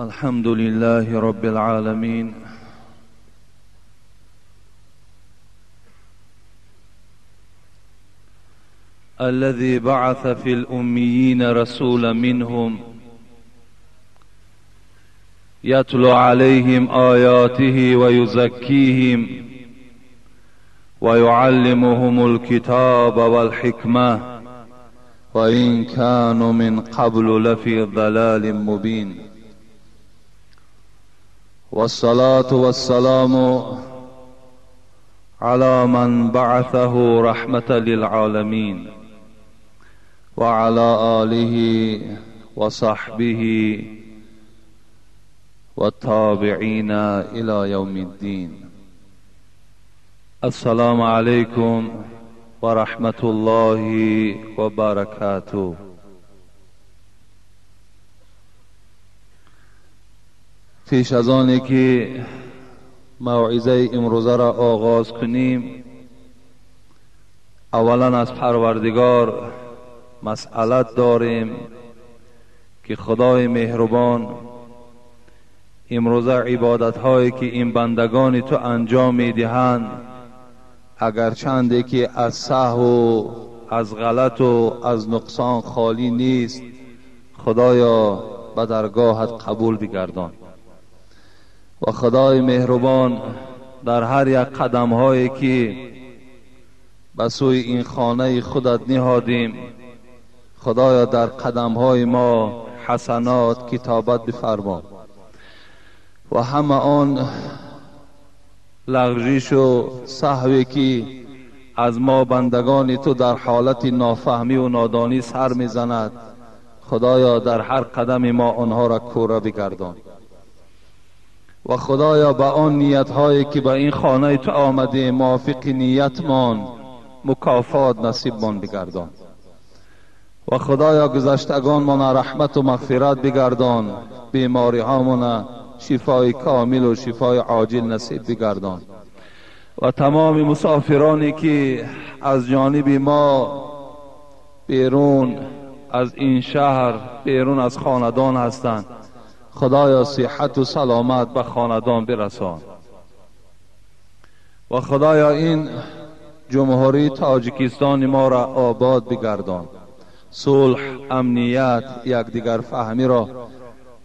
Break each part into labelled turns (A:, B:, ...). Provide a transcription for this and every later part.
A: الحمد لله رب العالمين، الذي بعث في الأميين رسولا منهم يتلو عليهم آياته ويزكيهم ويعلمهم الكتاب والحكمة وإن كانوا من قبل لفي ضلال مبين. والصلاة والسلام على من بعثه رحمة للعالمين وعلى آله وصحبه والتابعين إلى يوم الدين. السلام عليكم ورحمة الله وبركاته. پیش از آنی که موعظه امروزه را آغاز کنیم، اولا از پروردگار مسئلت داریم که خدای مهربان امروزه عبادت هایی که این بندگان تو انجام میدهند، اگر چنده که از سهو و از غلط و از نقصان خالی نیست، خدایا به درگاهت قبول بگردان. و خدای مهربان در هر یک قدم هایی که به سوی این خانه خودت نهادیم، خدایا در قدم های ما حسنات کتابت بفرما و همه آن لغزش و سهوی که از ما بندگان تو در حالت نافهمی و نادانی سر میزند، خدایا در هر قدم ما آنها را کوره بگردان. و خدایا به آن نیت هایی که به این خانه تو آمده موافق نیتمان مکافات نصیبمان بگردان. و خدایا گذشتگان مان رحمت و مغفرت بگردان، بیماری هامان شفای کامل و شفای عاجل نصیب بگردان. و تمام مسافرانی که از جانب ما بیرون از این شهر، بیرون از خاندان هستند، خدایا صحت و سلامت به خاندان برسان. و خدایا این جمهوری تاجیکستان ما را آباد بگردان، صلح، امنیت، یکدیگر فهمی را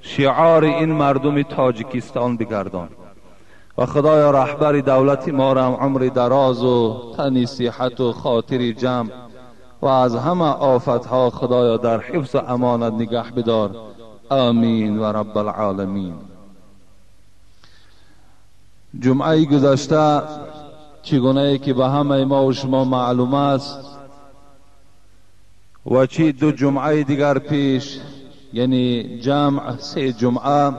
A: شعار این مردم تاجیکستان بگردان. و خدایا رهبر دولت ما را عمر دراز و تنی صحت و خاطر جمع و از همه آفتها خدایا در حفظ و امانت نگه بدار. آمین و رب العالمین. جمعه گذشته چگونه که به همه ما و شما معلوم است و چی دو جمعه دیگر پیش، یعنی جمع سه جمعه،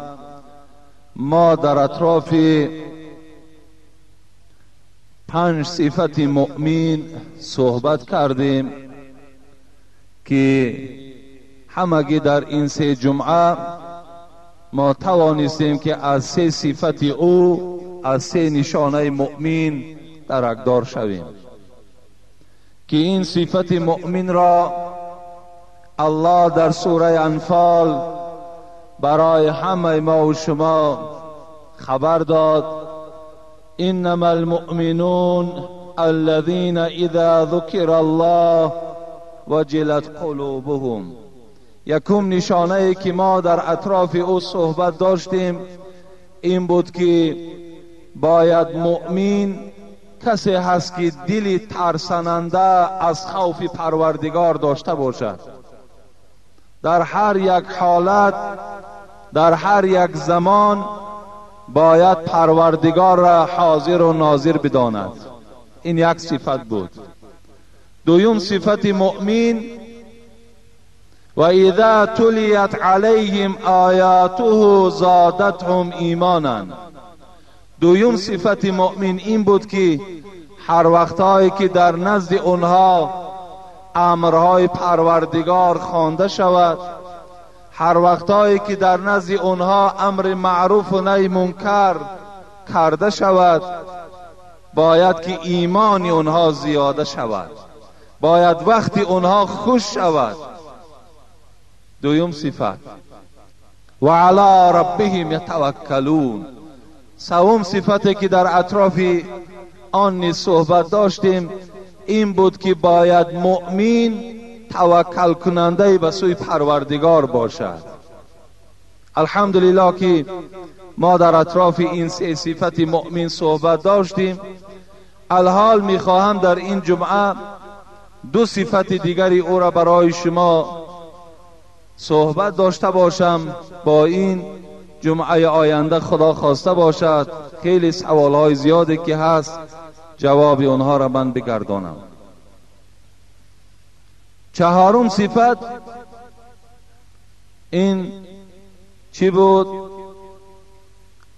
A: ما در اطراف 5 صفت مؤمن صحبت کردیم که همگی در این سه جمعه ما توانستیم که از سه صفت او، از سه نشانه مؤمن درکدار شویم که این صفت مؤمن را الله در سوره انفال برای همه ما و شما خبر داد: انما المؤمنون الذين اذا ذکر الله وجلت قلوبهم. یکم نشانه که ما در اطراف او صحبت داشتیم این بود که باید مؤمن کسی هست که دلی ترسننده از خوف پروردگار داشته باشد. در هر یک حالت، در هر یک زمان باید پروردگار را حاضر و ناظر بداند. این یک صفت بود. دوم صفت مؤمن: و اذا تلیت علیهم آیاته زادتهم ایمانا. دوم صفت مؤمن این بود که هر وقتهایی که در نزد اونها امرهای پروردگار خوانده شود، هر وقتهایی که در نزد اونها امر معروف و نهی منکر کرده شود، باید که ایمان اونها زیاده شود، باید وقتی اونها خوش شود. دوم صفت. و علی ربهم یتوکلون. سوم صفتی که در اطراف آن نیز صحبت داشتیم این بود که باید مؤمن توکل کننده به سوی پروردگار باشد. الحمدلله که ما در اطراف این سه صفت مؤمن صحبت داشتیم. الحال میخواهم در این جمعه دو صفت دیگری او را برای شما صحبت داشته باشم. با این جمعه آینده خدا خواسته باشد خیلی سوالهای زیادی که هست جواب اونها را من بگردانم. چهارم صفت این چی بود؟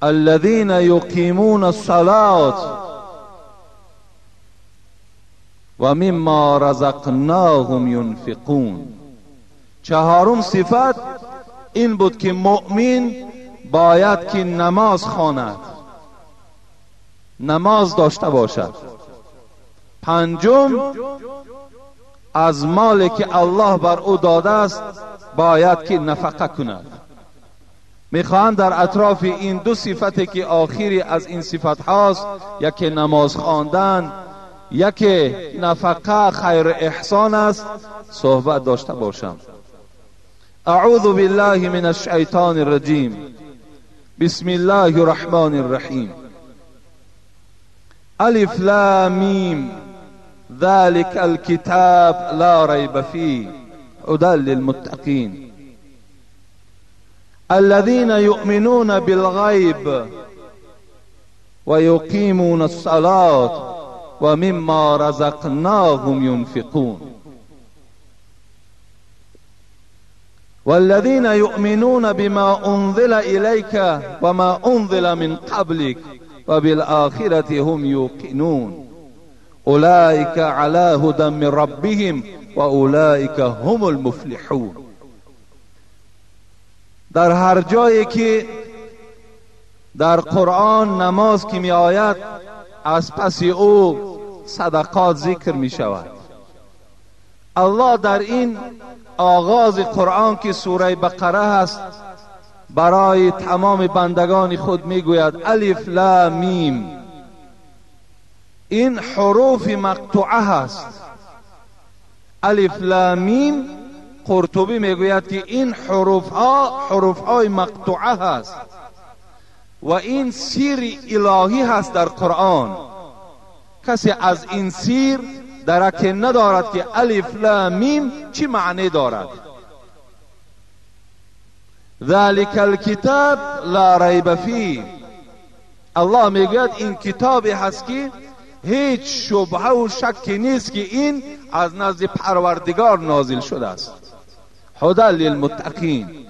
A: الذين يقيمون الصلاة و مما رزقناهم ينفقون. چهارم صفت این بود که مؤمن باید که نماز خواند، نماز داشته باشد. پنجم، از مالی که الله بر او داده است باید که نفقه کند. میخواهم در اطراف این دو صفتی که آخری از این صفت هاست، یکی نماز خواندن، یکی نفقه خیر احسان است، صحبت داشته باشم. اعوذ بالله من الشیطان الرجیم. بسم الله الرحمن الرحیم. الف لام میم ذلك الكتاب لا ريب فيه هدى للمتقين الذين يؤمنون بالغيب ويقيمون الصلاة ومما رزقناهم ينفقون والذين يؤمنون بما أنزل إليك وما أنزل من قبلك وبالآخرة هم يوقنون أولئك على هدى من ربهم وأولئك هم المفلحون. در هر جایی که در قرآن نماز که می آید از پس او صدقات ذکر می شود. الله در این آغاز قرآن که سوره بقره هست برای تمام بندگان خود می گوید الف لام میم. این حروف مقطوعه هست. الف لام میم، قرطبی می گوید که این حروف ها حروف های مقطوعه هست و این سیر الهی هست در قرآن. کسی از این سیر درک ندارد که الف لام میم چی معنی دارد. ذلك الكتاب لا ریب فیه. الله میگوید این کتابی هست که هیچ شبهه و شکی نیست که این از نزد پروردگار نازل شده است. هدى للمتقین.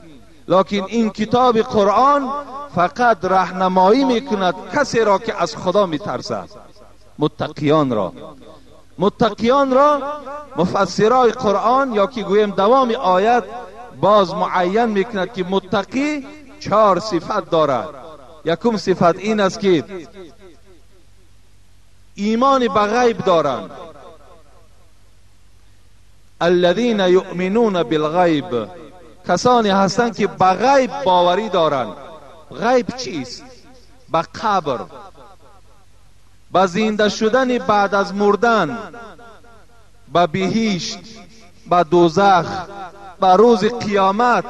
A: لکن این کتاب قرآن فقط راهنمایی میکند کسی را که از خدا میترسد، متقیان را. متقیان را مفسرای قرآن یا که گویم دوام آیت باز معین میکند که متقی چهار صفت دارد. یکم صفت این است که ایمان به غیب دارند. الذین یؤمنون بالغیب، کسانی هستند که به غیب باوری دارند. غیب چیست؟ به قبر، به زنده شدن بعد از مردن، به بهشت، به دوزخ، به روز قیامت.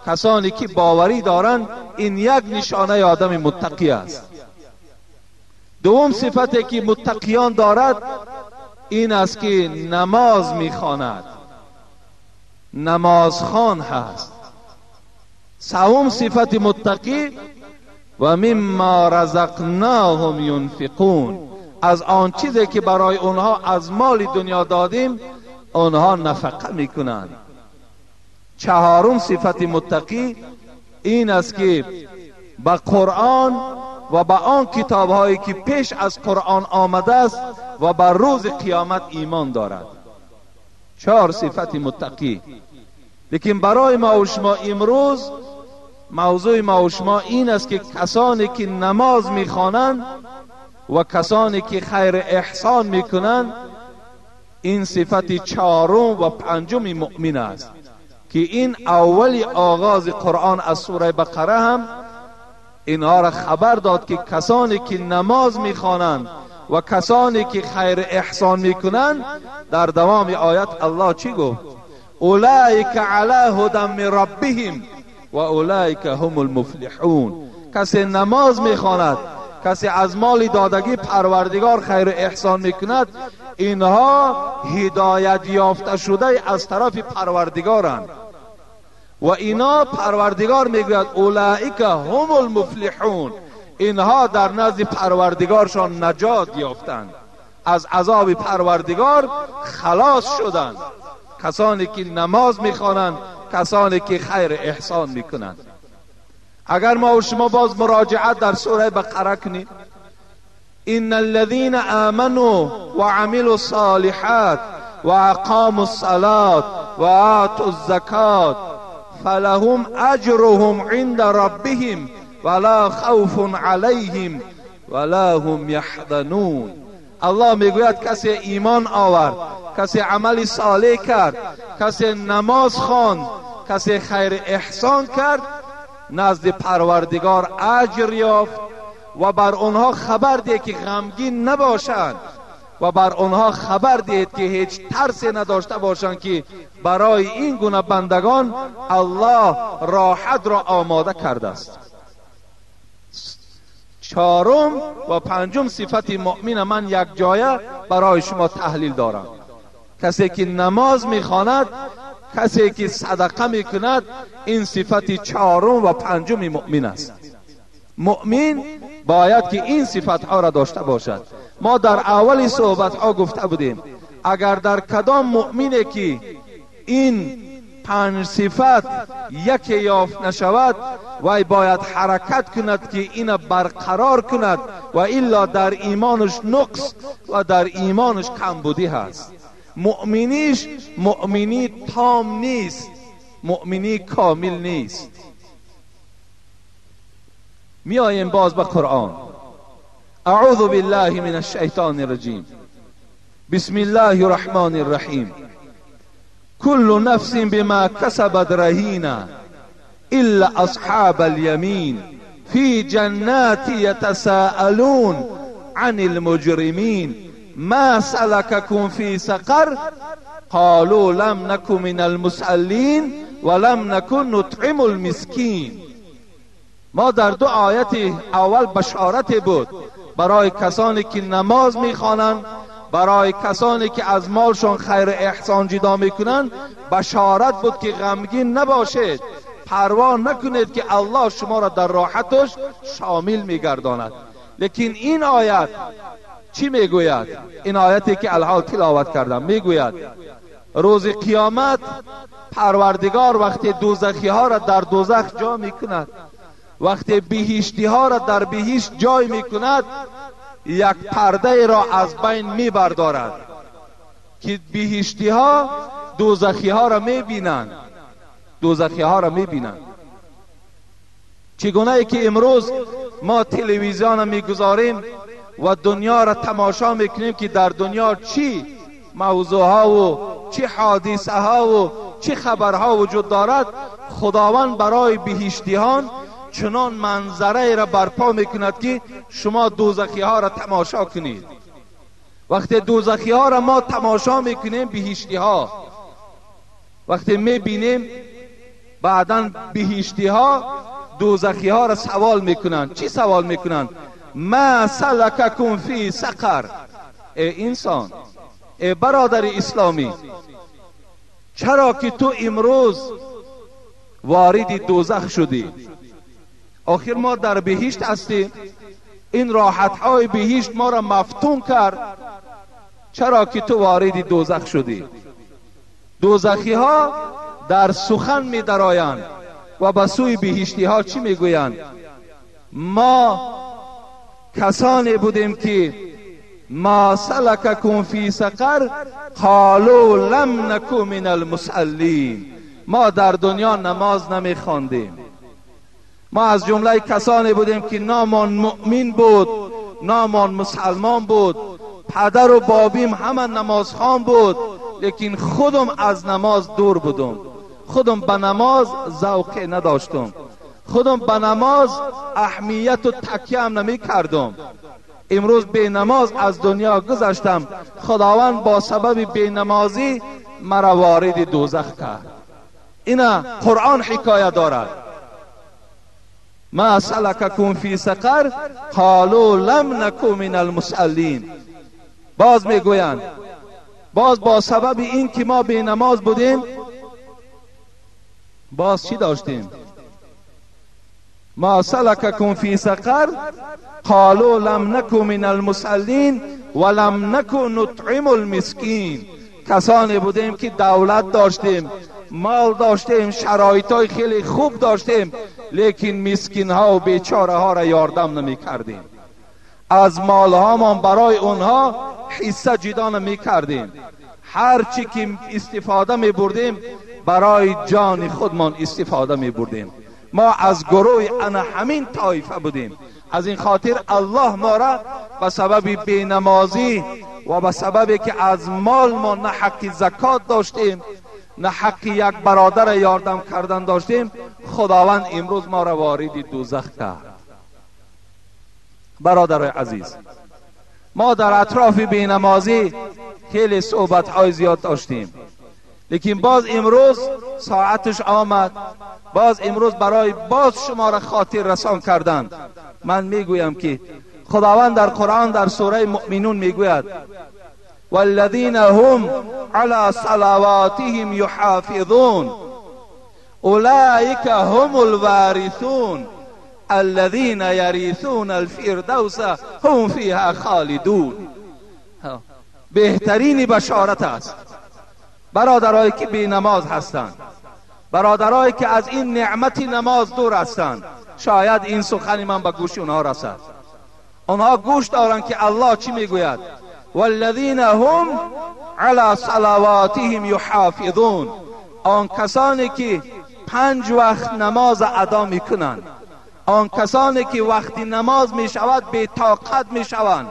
A: کسانی که باوری دارند این یک نشانه آدم متقی است. دوم صفتی که متقیان دارد این است که نماز میخواند، نمازخوان هست. سوم صفت متقی و مما رزقناهم ینفقون، از آن چیزی که برای اونها از مال دنیا دادیم آنها نفقه میکنند. چهارم صفت متقی این است که به قرآن و به آن کتاب هایی که پیش از قرآن آمده است و بر روز قیامت ایمان دارد. چهار صفت متقی. لیکن برای ما و شما امروز موضوع ما و شما این است که کسانی که نماز میخوانند و کسانی که خیر احسان میکنند این صفت چهارم و پنجم مؤمن است. که این اول آغاز قرآن از سوره بقره هم اینها را خبر داد که کسانی که نماز میخوانند و کسانی که خیر احسان میکنند، در دوام آیت الله چی گفت؟ اولئک علی هدی من ربهم و اولئک هم المفلحون. کسی نماز میخواند، کسی از مال دادگی پروردگار خیر احسان میکند، اینها هدایت یافته شده از طرف پروردگارند و اینا پروردگار میگوید اولئک هم المفلحون، اینها در نزد پروردگارشان نجات یافتند، از عذاب پروردگار خلاص شدند. کسانی که نماز میخوانند، کسانی که خیر احسان میکنند. اگر ما و شما باز مراجعت در سوره بقره کنیم، ان الذين آمنوا وعملوا الصالحات واقاموا الصلاة وآتوا الزکاة فلهم اجرهم عند ربهم ولا خوف علیهم ولا هم یحزنون. الله میگوید کسی ایمان آورد، کسی عمل صالح کرد، کسی نماز خواند، کسی خیر احسان کرد، نزد پروردگار اجر یافت و بر آنها خبر ده که غمگین نباشند و بر آنها خبر دهید که هیچ ترسی نداشته باشند که برای این گونه بندگان الله راحت را آماده کرده است. چهارم و پنجم صفت مؤمن من یک جایه برای شما تحلیل دارم. کسی که نماز میخواند، کسی که صدقه میکند، این صفت چهارم و پنجم مؤمن است. مؤمن باید که این صفتها را داشته باشد. ما در اول صحبتها گفته بودیم اگر در کدام مؤمنی که این پنج صفت یکی یافت نشود، وی باید حرکت کند که این برقرار کند و الا در ایمانش نقص و در ایمانش کمبودی هست. مؤمنیش مؤمنی تام نیست، مؤمنی کامل نیست. میاییم باز به قرآن. اعوذ بالله من الشیطان الرجیم، بسم الله الرحمن الرحیم. كل نفس بما كسبت رهینه الا اصحاب الیمین فی جنات یتساءلون عن المجرمین ما سلككم في سقر قالوا لم نك من المصلين ولم نكن نطعم المسکین. ما در دو آیت اول بشارت بود برای کسانی که نماز میخوانند، برای کسانی که از مالشان خیر احسان جدا میکنند، بشارت بود که غمگین نباشید، پروا نکنید که الله شما را در راحتش شامل میگرداند. لیکن این آیت چی میگوید؟ این آیتی که الحال تلاوت کردم میگوید روز قیامت پروردگار وقتی دوزخی ها را در دوزخ جا میکند، وقتی بهشتی ها را در بهشت جای میکند، یک پرده را از بین میبردارد که بهشتی ها دوزخی ها را میبینند، دوزخی ها را میبینند. چگونه ای که امروز ما تلویزیون میگذاریم و دنیا را تماشا میکنیم که در دنیا چی موضوع ها و چی حادثه ها و چی خبرها وجود دارد، خداوند برای بهشتیان چنان منظره را برپا میکند که شما دوزخی ها را تماشا کنید. وقتی دوزخی ها را ما تماشا میکنیم، بهشتی ها وقتی میبینیم، بعدا بهشتی ها دوزخی ها را سوال میکنند. چی سوال میکنند؟ ما سلککم فی سقر. ای انسان، ای برادر اسلامی، چرا که تو امروز وارد دوزخ شدی؟ آخر ما در بهشت هستیم، این راحت های بهشت ما را مفتون کرد، چرا که تو وارد دوزخ شدی؟ دوزخی ها در سخن می درآیند و به سوی بهشتی ها چی می گویند؟ ما کسانی بودیم که ما سلککم فی سقر قالوا لم نک من المصلین. ما در دنیا نماز نمی خواندیم، ما از جمله کسانی بودیم که نامان مؤمن بود، نامان مسلمان بود، پدر و بابیم همه نمازخوان بود، لیکن خودم از نماز دور بودم، Худам ба намоз завқе надоштам, худам ба намоз аҳамияту такяам намекардам. Имрӯз бенамоз аз дунё гузаштам. Худованд бо сабаби бенамозӣ маро вориди дӯзах кард. Ина Қуръон ҳикоя дорад. Ма салакакум фи сақар қолу лам наку мин алмусаллин. Боз мегӯянд, боз бо сабаби ин ки мо бенамоз будем, боз чӣ доштем? Ма салакакум фи сақар қолу лам наку мин алмусаллин ва лам наку нутъиму алмискин. Касоне будем ки давлат доштем, мол доштем, шароитҳои хеле хуб доштем, лекин мискинҳо бечораҳоро ёрдам намекардем. Аз молҳомон барои онҳо ҳисса ҷудо намекардем. Ҳар чӣ ки истифода мебурдем, барои ҷони худмон истифода мебурдем. Мо аз гурӯҳи ана ҳамин тоифа будем. Аз ин хотир Аллоҳ моро ба сабаби бенамозӣ ва ба сабабе ки аз мол мо на ҳаққи закот доштем, на ҳаққи як бародарро ёрдам кардан доштем, Худованд имрӯз моро вориди дӯзах кард. Бародарои азиз, мо дар атрофи бенамозӣ хеле суҳбатҳои зиёд доштем, лекин боз имрӯз соаташ омад, боз имрӯз барои боз шуморо хотиррасон кардан ман мегӯям ки Худованд дар Қуръон дар сураи Муъминун мегӯяд: والذین هم علی صلواتهم یحافظون اولئک هم الوارثون الذین یرثون الفردوس هم فیها خالدون. بهترین بشارت است برادرایی که بی نماز هستند، برادرایی که از این نعمت نماز دور هستند. شاید این سخن من به گوش اونها رسد. آنها گوش دارند که الله چی میگوید: والذین هم علی صلواتهم یحافظون. آن کسانی که 5 وقت نماز ادا میکنند، آن کسانی که وقتی نماز میشود بی طاقت میشوند،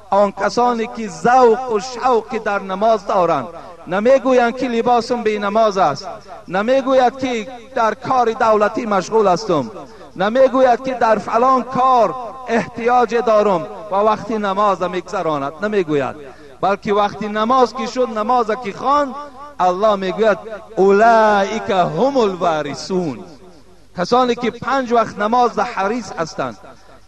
A: آن کسانی که ذوق و شوق در نماز دارند، نمیگویند که لباسم بی نماز است، نمیگوید که در کار دولتی مشغول هستم، نمیگوید که در فلان کار احتیاج دارم و وقتی نماز میگذراند، نمیگوید، بلکه وقتی نماز که شد، نماز که خواند، الله میگوید اولئک هم الوارثون. کسانی که 5 وقت نماز حریص هستند،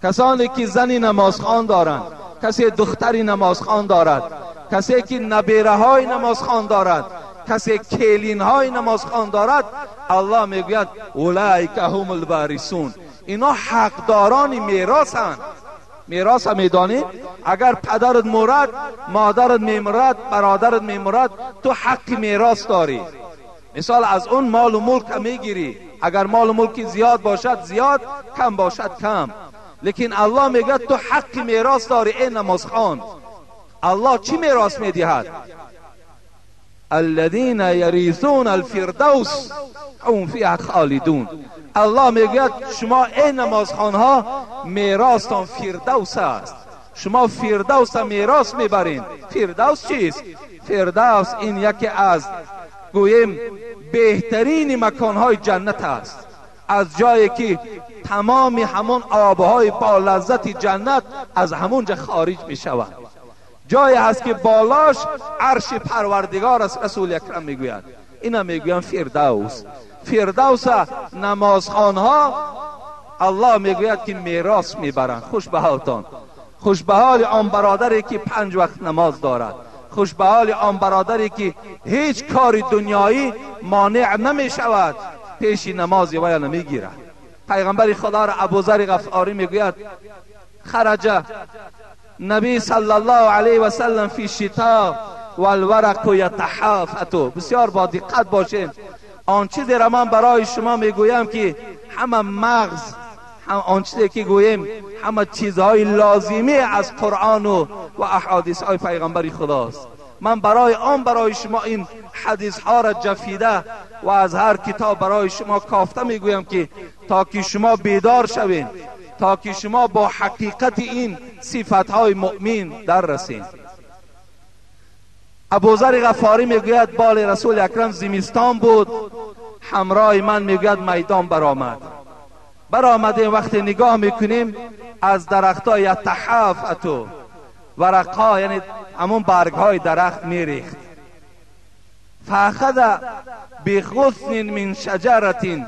A: کسانی که زنی نمازخوان دارند، کسی دختری نمازخوان دارد، کسی که نبیره های نمازخوان دارد، کسی کلین های نمازخوان دارد، الله میگوید اولئک هم الوارثون. اینا حقداران میراثند. میراث میدانی؟ اگر پدرت مرد، مادرت میمرد، برادرت میمرد، تو حق میراث داری. مثال از اون مال و ملک میگیری، اگر مال و ملک زیاد باشد زیاد، کم باشد کم، لیکن الله میگه تو حق میراث داری ای نمازخوان. الله چی میراث میدهد؟ الذین یریثون الفردوس هم فیها خالدون. الله میگوید شما ای نمازخوانها میراثتان فردوس است، شما فردوس میراث میبرین. فردوس چیست؟ فردوس این یکی از گوییم بهترین مکانهای جنت است، از جایی که تمام همون آبهای با لذت جنت از همونجا خارج می شود. جایی هست که بالاش عرش پروردگار است. رسول اکرم میگوید اینا میگوین فردوس. فردوس نمازخوانها الله میگوید که میراث میبرند. خوش به حالتان، خوش به حال آن برادری که 5 وقت نماز دارد، خوش به حال آن برادری که هیچ کار دنیایی مانع نمی شود پیش نماز وی نمیگیرد. پیغمبر خدا را ابوذر غفاری میگوید خرج نبی صلی الله علیه و سلم فی شتاء والورق یتحافت. بسیار با دقت باشیم. آن چیزی را من برای شما میگویم که همه مغز، هم آن چیزی که گوییم همه چیزهای لازمی از قرآن و احادیث های پیغمبر خداست. من برای آن برای شما این حدیث ها را جفیده و از هر کتاب برای شما کافته میگویم که تا که شما بیدار شوین، تا که شما با حقیقت این صفت های مؤمن در رسین. ابوذر غفاری میگوید بال رسول اکرم زمستان بود، همراه من میگوید میدان برآمد. برآمدیم، وقتی نگاه میکنیم از درختها یتحافتو ورقها، یعنی همون برگهای درخت میریخت. فاخذ بغصن من شجرة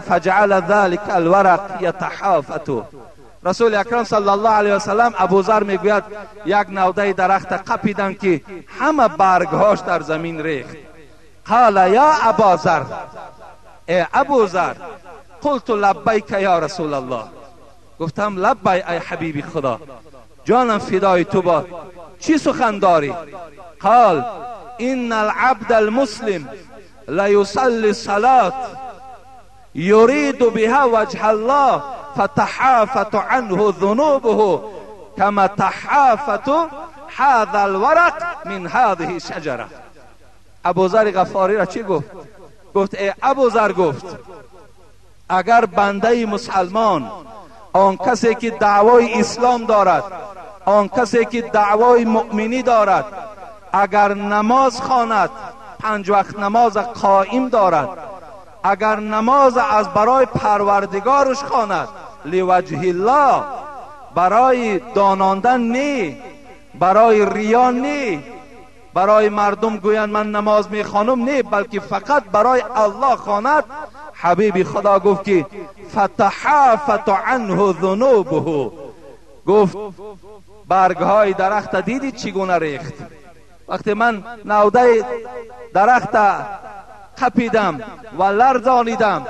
A: فجعل ذلك الورق یتحافت. رسول اکرم صلی الله علیه و سلم ابوذر میگوید یک نوده درخت قپیدن که همه برگهاش در زمین ریخت. قال یا اباذر، ای ابوذر، قلت لبیک یا رسول الله. گفتم لبی ای حبیب خدا، جانم فدای تو باد، چی سخن داری؟ قال ان العبد المسلم لیصلی الصلاة یرید بها وجه الله فتحافت عنه ذنوبه كما تحافت هذا الورق من هذه الشجرة. ابوذر غفاری را چی گفت؟ گفت ای ابوذر، گفت اگر بنده مسلمان، آن کسی که دعوای اسلام دارد، آن کسی که دعوای مؤمنی دارد، اگر نماز خواند، 5 وقت نماز قائم دارد، اگر نماز از برای پروردگارش خواند، لوجه الله، برای داناندن نی، برای ریا نی، برای مردم گویند من نماز میخوانم نی، بلکه فقط برای الله خواند، حبیب خدا گفت که فتحافت عنه ذنوبه. گفت برگهای درخت دیدی چگونه ریخت؟ وقتی من نوده درخت قپیدم و لرزانیدم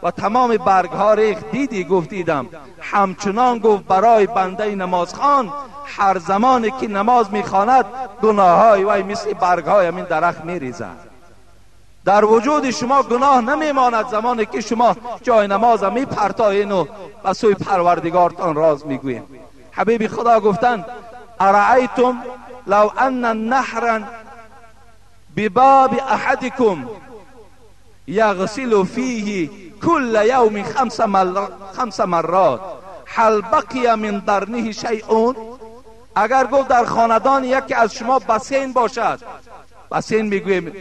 A: و تمام برگها ریخت، دیدی؟ گفت دیدم. همچنان گفت برای بنده نمازخوان هر زمانی که نماز میخواند گناههای وی مثل برگهای همین درخت میریزد. در وجود شما گناه نمیماند زمانی که شما جای نماز میپرتاین و به سوی پروردگارتان راز میگوییم. حبیب خدا گفتند ارأیتم لو ان نهرا بباب احدکم یغسل فیه كل یوم خمس مرات هل بقی من درنه شیء. اگر گفت در خاندان یکی از شما بسین باشد، بسین میگوییم،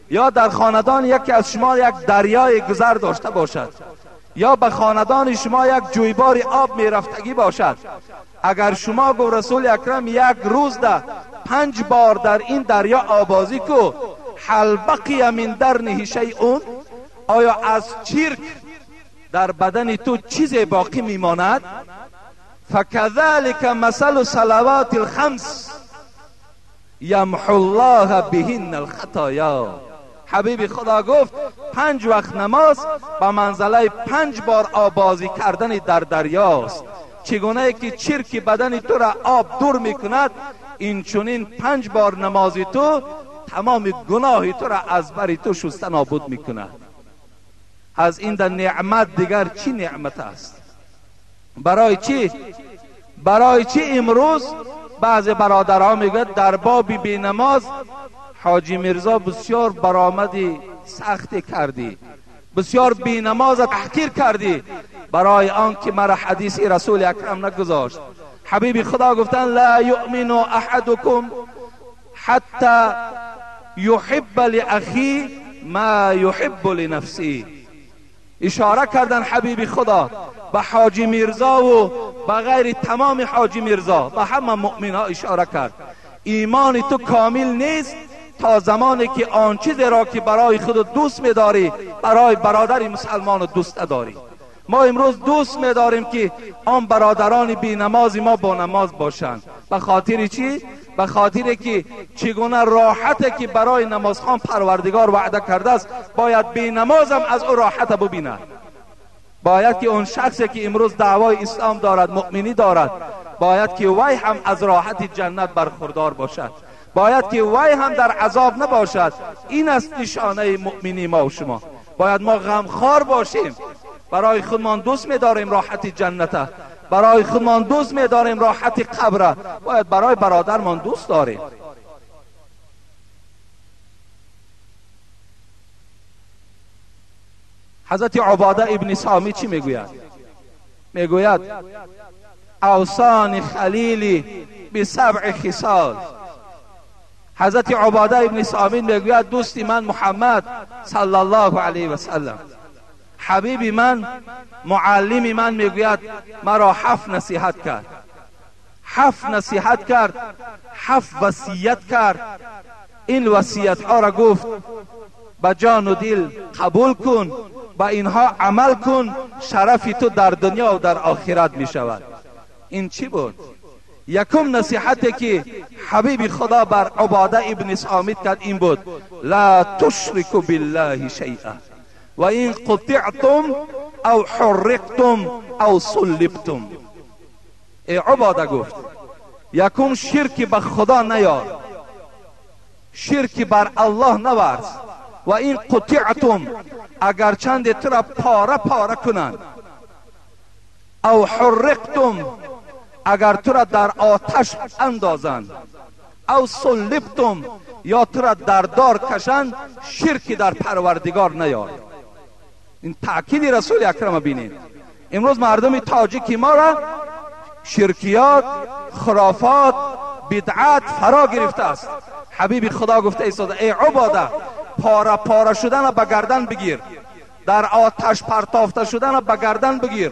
A: یا در خاندان یکی از شما یک دریای گذر داشته باشد، یا به خاندان شما یک جویبار آب میرفتگی باشد، اگر شما گفت رسول اکرم یک روز ده 5 بار در این دریا آبازی کو، هل بقی من درنه شیء، آیا از چرک در بدن تو چیز باقی میماند؟ فکذلک مثل صلوات الخمس یمحو الله بهن الخطایا. حبیب خدا گفت 5 وقت نماز به منزله 5 بار آبازی کردن در دریاست. چگونه که چرک بدن تو را آب دور میکند، این چنین 5 بار نماز تو تمام گناه تو را از بر تو شسته نابود میکند. از این در نعمت دیگر چی نعمت است؟ برای چی؟ برای چی امروز بعض برادرها میگوید در باب بی نماز حاجی میرزا بسیار برآمدی سخت کردی، بسیار بی نماز تحقیر کردی، برای آن که مرا حدیث رسول اکرم نگذاشت. حبیب خدا گفتن لا یؤمن احدکم حتی یحب لاخی ما یحب لنفسه. اشاره کردن حبیب خدا به حاجی میرزا و به غیر تمام حاجی میرزا، به همه مؤمن ها اشاره کرد. ایمان تو کامل نیست تا زمانی که آن چیزی را که برای خود دوست میداری برای برادر مسلمان دوست نداری. ما امروز دوست میداریم که آن برادران بی نماز ما با نماز باشند. به خاطر چی؟ به خاطر که چگونه راحت که برای نمازخوان پروردگار وعده کرده است، باید بی نمازم از او راحت ببیند. باید که اون شخصی که امروز دعوای اسلام دارد، مؤمنی دارد، باید که وی هم از راحت جنت برخوردار باشد، باید که وی هم در عذاب نباشد. این است نشانه مؤمنی ما و شما. باید ما غمخوار باشیم، برای خودمان دوست می‌داریم راحت جنت، برای خودمان دوست می‌داریم راحت قبر، باید برای برادرمان دوست داریم. حضرت عباده ابن سامی چی میگوید؟ میگوید اوصانی خلیلی بسبع خصال. حضرت عباده ابن صامت میگوید دوستی من محمد صلی الله علیه و سلم، حبیب من، معلم من، میگوید مرا 7 نصیحت کرد، 7 نصیحت کرد، 7 وصیت کرد. این وصیت ها را گفت به جان و دل قبول کن، به اینها عمل کن، شرف تو در دنیا و در آخرت می شود. این چی بود؟ یکم نصیحتی که حبیب خدا بر عباده ابن صامت کرد این بود: لا تشرک بالله شیئا و این قطعتم او حرقتم او صلبتم. ای عباده، گفت یکم شرک به خدا نیار، شرک بر الله نورز، و این قطعتم اگر چند تو را پاره پاره کنند، او حرقتم اگر تو را در آتش اندازند، او صلبتم یا تو را در دار کشند، شرکی در پروردگار نیار. این تأکید رسول اکرم بینید. امروز مردم تاجیک ما را شرکیات، خرافات، بدعت فرا گرفته است. حبیب خدا گفته ایستاده ای عباده، پاره پاره شدن به گردن بگیر، در آتش پرتافته شدن به گردن بگیر،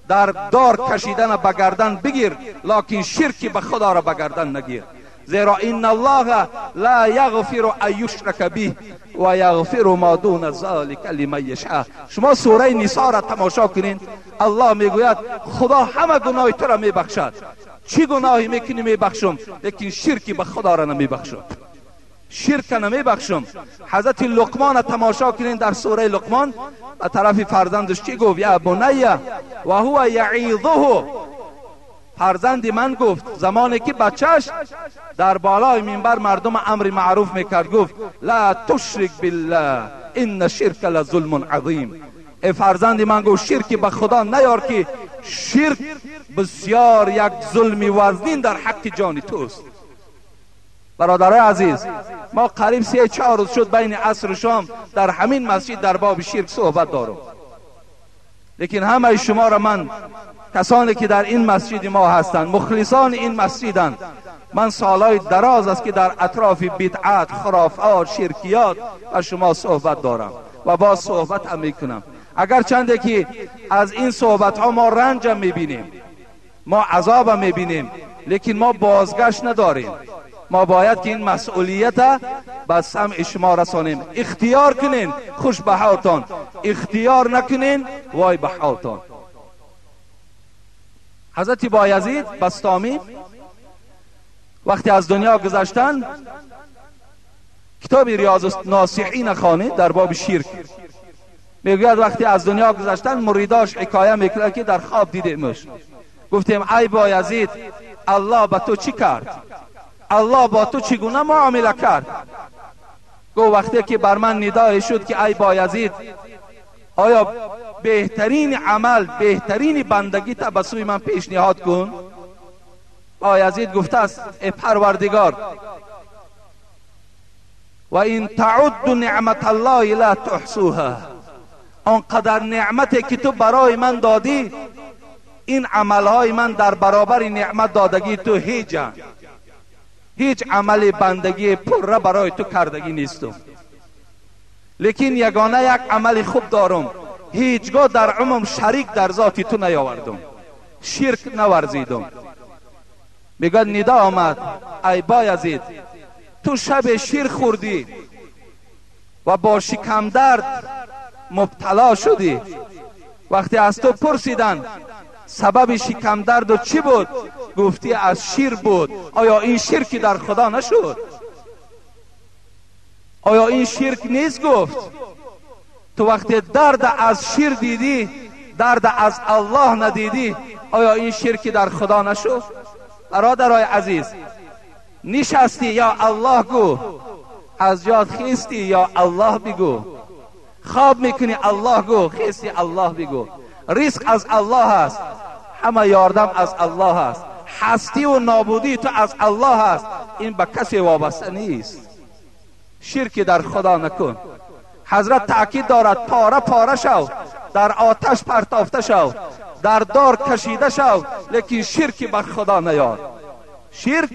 A: در دار کشیدن به گردن بگیر، لکن شرکی به خدا را به گردن نگیر. زیرا ان الله لا یغفر ان یشرک به و یغفر ما دون ذلک لمن یشاء. شما سوره نساء را تماشا کنین، الله میگوید خدا همه گناه تو را میبخشد، چی گناهی میکنی میبخشم، لیکن شرکی به خدا را نمیبخشم، شرک نمیبخشم. حضرت لقمان تماشا کنین در سوره لقمان به طرف فرزندش چی گفت؟ یا بنی و هو یعیظه. فرزند من گفت زمانی که بچهش در بالای منبر مردم امر معروف میکرد، گفت لا تشرک بالله ان الشرک لظلم عظیم. ای فرزند من، گفت شرک به خدا نیار که شرک بسیار یک ظلم وزنین در حق جان توست. برادرای عزیز، ما قریب 3-4 روز شد بین عصر و شام در همین مسجد در باب شرک صحبت دارم، لیکن همه شما را من، کسانی که در این مسجد ما هستند، مخلصان این مسجدند، من سالهای دراز است که در اطراف بدعت، خرافات، شرکیات و شما صحبت دارم و باز صحبت هم میکنم. اگر چنده که از این صحبت ها ما رنج هم میبینیم، ما عذاب هم میبینیم، لیکن ما بازگشت نداریم. ما باید که این مسئولیت به سمع شما رسانیم. اختیار کنین خوش به حالتان، اختیار نکنین وای به حالتان. حضرت بایزید بسطامی وقتی از دنیا گذشتن، کتاب ریاض الناصحین خانه در باب شرک میگوید وقتی از دنیا گذشتن مریداش حکایه میکنه که در خواب دیدیمش، گفتیم ای بایزید، الله به تو چی کرد؟ الله با تو چگونه معامله کرد؟ گفت وقتی که بر من ندای شد که ای بایزید، آیا بهترین عمل، بهترین بندگی تا به سوی من پیشنهاد کن؟ بایزید گفته است ای پروردگار، و این تعد نعمت الله لا تحصوها، آنقدر نعمتی که تو برای من دادی، این عملهای من در برابر نعمت دادگی تو هیچ عمل بندگی پره برای تو کردگی نیستم، لیکن یگانه یک عمل خوب دارم، هیچگاه در عمرم شریک در ذات تو نیاوردم، شرک نورزیدم. میگه ندا آمد ای بایزید، تو شب شیر خوردی و با شکم درد مبتلا شدی. وقتی از تو پرسیدن سبب شکم درد چی بود، گفتی از شیر بود. آیا این شرکی در خدا نشد؟ آیا این شرک نیست؟ گفت تو وقتی درد از شیر دیدی، درد از الله ندیدی، آیا این شرکی در خدا نشد؟ برادرای عزیز، نشستی یا الله گو، از یاد خیستی یا الله بگو، خواب میکنی الله گو، خیستی الله بگو. رزق از الله است، همه یاردم از الله است، هستی و نابودی تو از الله است، این به کسی وابسته نیست. شرک در خدا نکن. حضرت تأکید دارد پاره پاره شو، در آتش پرتافته شو، در دار کشیده شو، لیکن شرک بر خدا نیار. Ширк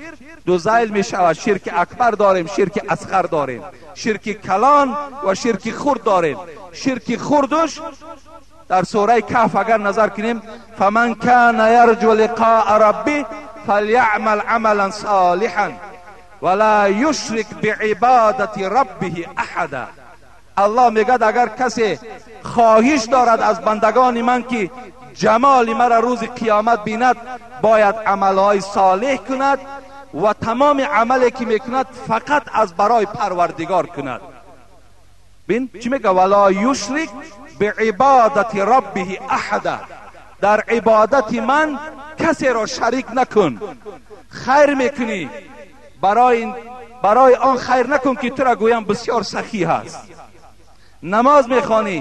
A: ду зайл мешавад. Ширки акбар дорем, ширки асғар дорем, ширки калон ва ширки хурд дорем. Ширки хурдуш дар сураи Каҳф агар назар кунем, фаман кана ярҷу лиқоа рабби фалйаъмал амалан солиҳан ва ла юшрик биибодати раббиҳи аҳада. Аллоҳ мегӯяд агар касе хоҳиш дорад аз бандагони ман ки ҷамоли маро рӯзи қиёмат бинад, бояд амалҳои солеҳ кунад ва тамоми амале ки мекунад фақат аз барои Парвардигор кунад. Бин чӣ мегӯяд? Вала юшрик биибодати раббиҳи аҳада. Дар ибодати ман касеро шарик накун. Хайр мекунӣ, барои он хайр накун ки тура гӯям бисёр сахӣ ҳаст. Намоз мехонӣ,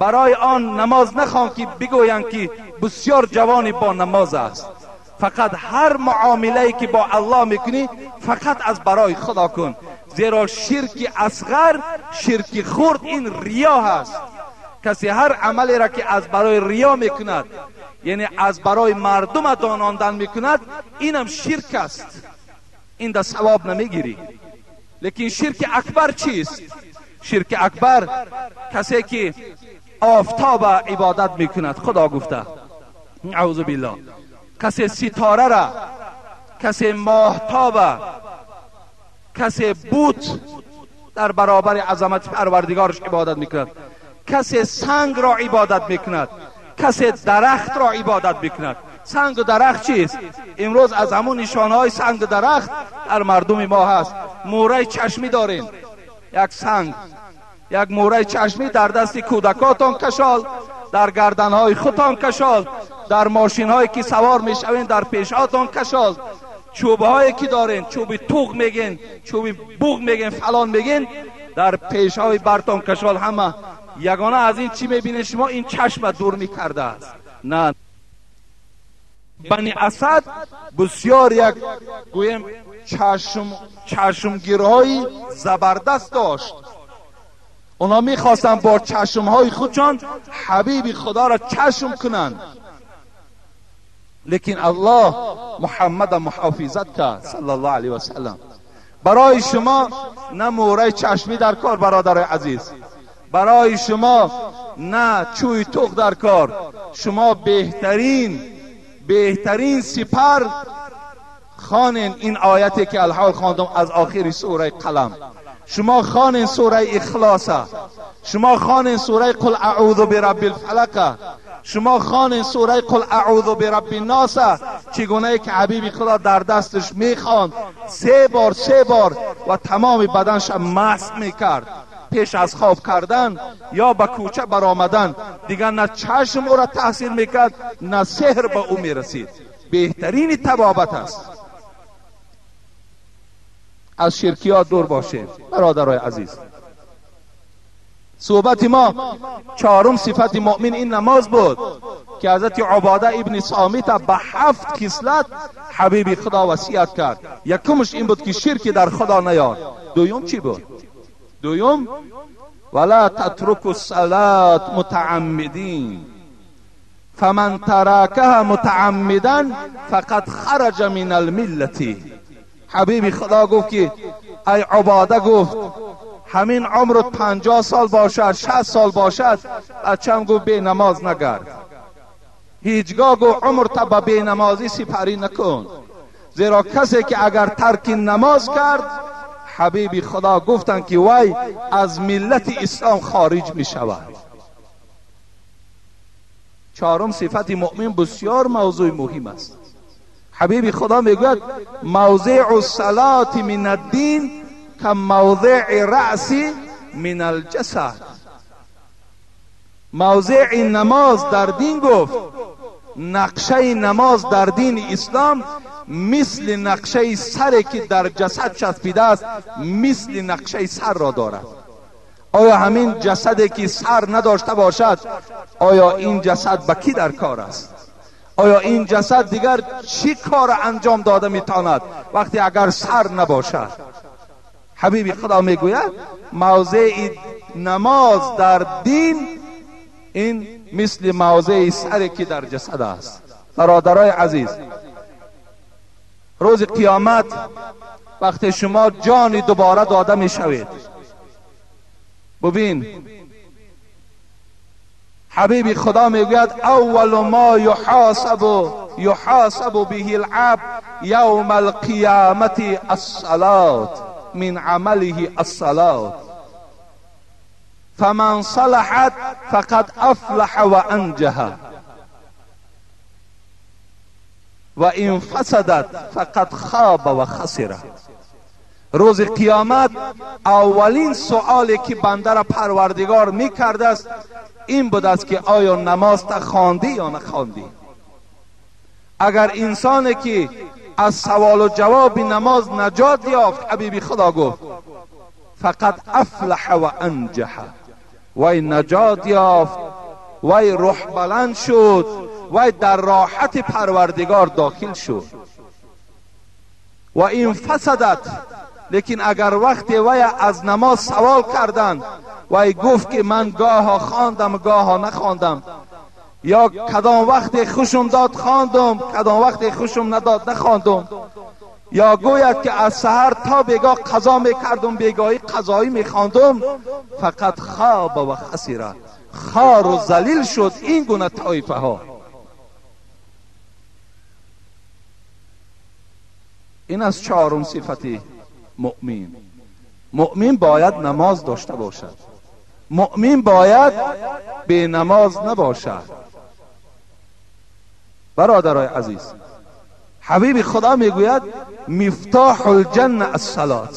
A: барои он намоз нахон ки бигӯянд ки бисёр ҷавони бо намоз аст. Фақат ҳар муомилае ки бо Аллоҳ мекунӣ фақат аз барои Худо кун, зеро ширки асғар, ширки хурд ин риё ҳаст. Касе ҳар амалеро ки аз барои риё мекунад, яъне аз барои мардума донондан мекунад, инам ширк аст, ин да савоб намегирӣ. Лекин ширки акбар чист? Ширки акбар касе ки офтоба ибодат мекунад, Худо гуфта, аъузу биллоҳ, касе ситорара, касе моҳтоба, касе бут дар баробари азамати Парвардигораш ибодат мекунад, касе сангро ибодат мекунад, касе дарахтро ибодат мекунад. Сангу дарахт чист? Имрӯз аз ҳамун нишонаҳои сангу дарахт дар мардуми мо ҳаст. Мӯраи чашмӣ дорем, як санг, як мӯраи чашмӣ дар дасти кӯдакотон кашол, дар гарданҳои худтон кашол, дар мошинҳое ки савор мешавем дар пешҳотон кашол, чӯбҳое ки дорем, чӯби туғ меген, чӯби буғ меген, фалон меген, дар пешҳои бартон кашол. Ҳама ягона аз ин чӣ мебинед шумо? Ин чашма дур мекардааст. На, Бани Асад бисёр як гӯем чашмгирҳои забардаст дошт. Онҳо мехостанд бо чашмҳои худшон ҳабиби Худоро чашм кунанд, лекин Аллоҳ Муҳаммада муҳофизат кард саллаллоҳу алайҳи васаллам. Барои шумо на мӯраи чашмӣ дар кор, бародарои азиз, барои шумо на чӯи туғ дар кор. Шумо беҳтарин сипар хонен ин ояте ки алҳол хондам аз охири сураи Қалам. Шумо хонен сураи Ихлоса, шумо хонен сураи Қул аъузу бирабби лфалақа, шумо хонен сураи Қул аъузу бирабби нноса, чӣ гунае ки ҳабиби Худо дар дасташ мехонд се бор, се бор ва тамоми баданша масҳ мекард пеш аз хоб кардан ё ба кӯча баромадан. Дигар на чашм ӯра таъсир мекард, на сеҳр ба ӯ мерасид. Беҳтарини табобат аст. Аз ширкиёт дур бошем, бародарои азиз. Суҳбати мо чорум сифати муъмин ин намоз буд ки ҳазрати Убода ибни Сомита ба 7 хислат ҳабиби Худо васият кард. Якумш ин буд ки ширки дар Худо наёр. Дуюм чӣ буд? Дуюм, вала татруку салат мутааммидин фаман таракаҳа мутааммидан фақад хараҷа мин алмиллати. Ҳабиби Худо гуфт ки ай Убода, гуфт ҳамин умрут 50 сол бошад, 60 сол бошад, бачам гуфт бенамоз нагард. Ҳеҷгоҳ гуфт умрта ба бенамозӣ сипарӣ накун, зеро касе ки агар тарки намоз кард, ҳабиби Худо гуфтанд ки вай аз миллати ислом хориҷ мешавад. Чорум сифати муъмин бисёр мавзӯи муҳим аст. Ҳабиби Худо мегӯяд мавзеъу салати мин аддин камавзеъи раъси мин алҷасад. Мавзеъи намоз дар дин, гуфт, нақшаи намоз дар дини ислом мисли нақшаи саре ки дар ҷасад часпидааст, мисли нақшаи сарро дорад. Оё ҳамин ҷасаде ки сар надошта бошад, оё ин ҷасад ба кӣ дар кор аст? Оё ин ҷасад дигар чӣ кор анҷом дода метавонад вақте агар сар набошад? Ҳабиби Худо мегӯяд мавзеи намоз дар дин ин мисли мавзеи саре ки дар ҷасад аст. Бародарои азиз, روز قیامت وقتی شما جانی دوباره داده میشوید، ببین حبیب خدا میگوید اول ما یحاسب به العبد یوم القیامت الصلاة من عمله الصلاة فمن صلحت فقد افلح وانجح و ان فسدت فقد خاب و خسر. روز قیامت اولین سؤالی که بنده را پروردگار میکرده است این بود است که آیا نماز تا خواندی یا نخواندی. اگر انسانی که از سوال و جواب نماز نجات یافت، حبیب خدا گفت فقط افلح و انجح، وی نجات یافت، وی روح بلند شد، وی در راحت پروردگار داخل شد. و این فسدت، لیکن اگر وقتی وی از نماز سوال کردند وی گفت که من گاها خواندم گاها نخواندم، یا کدام وقت خوشم داد خواندم کدام وقت خوشم نداد نخواندم، یا گوید که از سحر تا بیگاه قضا میکردم بیگاهی قضایی میخواندم، فقط خواب و خسیره، خار و ذلیل شد این گونه طایفه ها. این از چهارم صفت مؤمن. مؤمن باید نماز داشته باشد، مؤمن باید به نماز نباشد. برادرای عزیز، حبیب خدا میگوید مفتاح الجنه الصلاة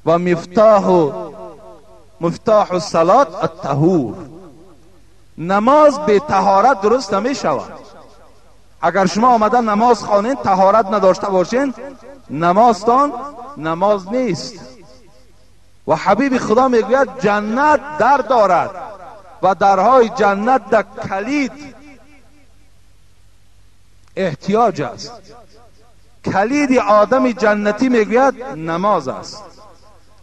A: و مفتاح الصلاة الطهور. نماز به طهارت درست نمی شود. اگر شما آمده نماز خوانین طهارت نداشته باشین، نمازتان نماز نیست. و حبیب خدا میگوید جنت در دارد و درهای جنت در کلید احتیاج است. کلید آدم جنتی میگوید نماز است.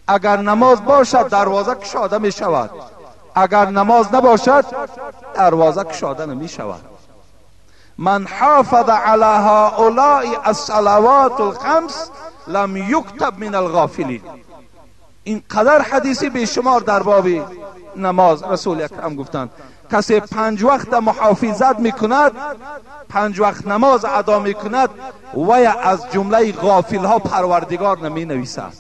A: اگر نماز باشد دروازه کشاده می شود، اگر نماز نباشد دروازه کشاده نمی شود. من حافظ على هؤلاء الصلوات الخمس لم یکتب من الغافلین. این قدر حدیثی بیشمار در باب نماز رسول اکرم گفتند. کسی 5 وقت محافظت میکند، 5 وقت نماز ادا میکند، وی از جمله غافل ها پروردگار نمی نویسد.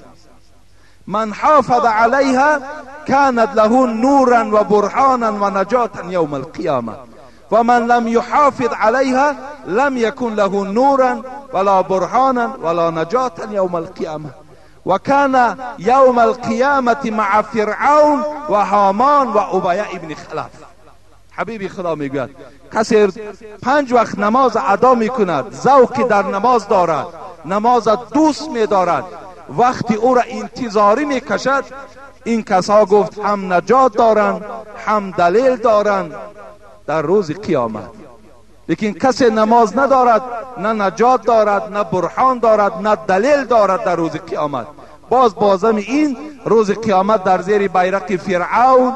A: من حافظ علیها كانت له نورا و برهانا و نجاتا یوم القیامه و من لم يحافظ علیها لم يكن له نورا ولا برهانا ولا نجاتا یوم القیامه و كان یوم القیامه مع فرعون و هامان و ابی ابن خلف. حبیبی خدا میگوید کسی 5 وقت نماز ادا میکند، ذوقی در نماز دارد، نماز دوست میدارد، وقتی او را انتظاری میکشد، این کسا گفت هم نجات دارند هم دلیل دارند در روز قیامت. لیکن کسی نماز ندارد، نه نجات دارد، نه برهان دارد، نه دلیل دارد در روز قیامت. باز بازم این روز قیامت در زیر بیرق فرعون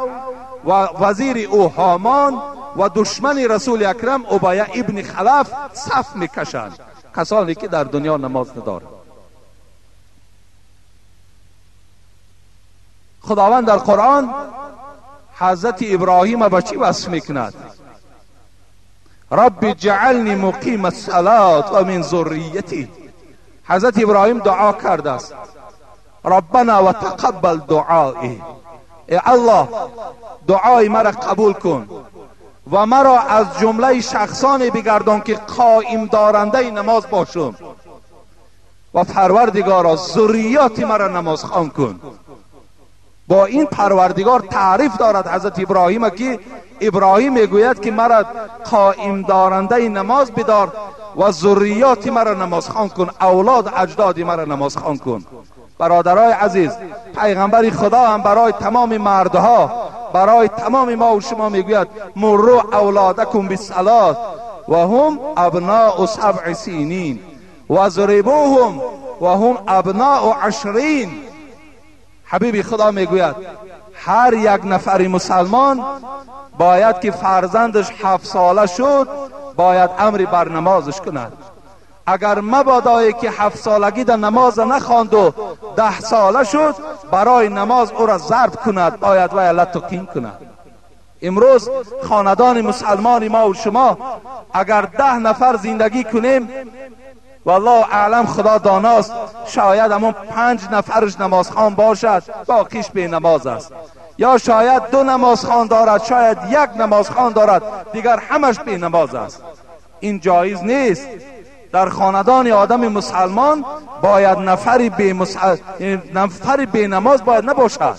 A: و وزیر او هامان و دشمن رسول اکرم ابی ابن خلف صف میکشند، کسانی که در دنیا نماز ندارند. خداوند در قرآن حضرت ابراهیم به چی وصف میکند؟ رب جعلنی مقیم الصلاة و من ذریتی. حضرت ابراهیم دعا کرده است، ربنا و تقبل دعایی، ای الله دعای مرا قبول کن و مرا از جمله شخصانی بگردان که قائم دارنده نماز باشم و پروردگارا ذریات مرا نماز خوان کن. با این پروردگار تعریف دارد حضرت ابراهیم که ابراهیم میگوید که مرا قائم دارنده نماز بدار و ذریات مرا نماز خوان کن، اولاد اجداد مرا نماز خوان کن. برادرای عزیز، پیغمبر خدا هم برای تمام مردها، برای تمام ما و شما میگوید مروا اولادکم بالصلاة و هم ابناء 7 سنین و ضربوهم و هم ابناء 20. حبیب خدا میگوید هر یک نفر مسلمان باید که فرزندش 7 ساله شد باید امری بر نمازش کند. اگر مبادایی که 7 سالگی در نماز نخواند و 10 ساله شد، برای نماز او را ضرب کند، باید وی لت و کین کند. امروز خاندان مسلمان ما و شما اگر 10 نفر زندگی کنیم، والله اعلم، خدا داناست، شاید همون 5 نفرش نمازخوان باشد، باقیش بی نماز است. یا شاید 2 نمازخوان دارد، شاید 1 نمازخوان دارد، دیگر همش بی نماز است. این جایز نیست. در خاندان آدم مسلمان باید نفری بی نماز باید نباشد.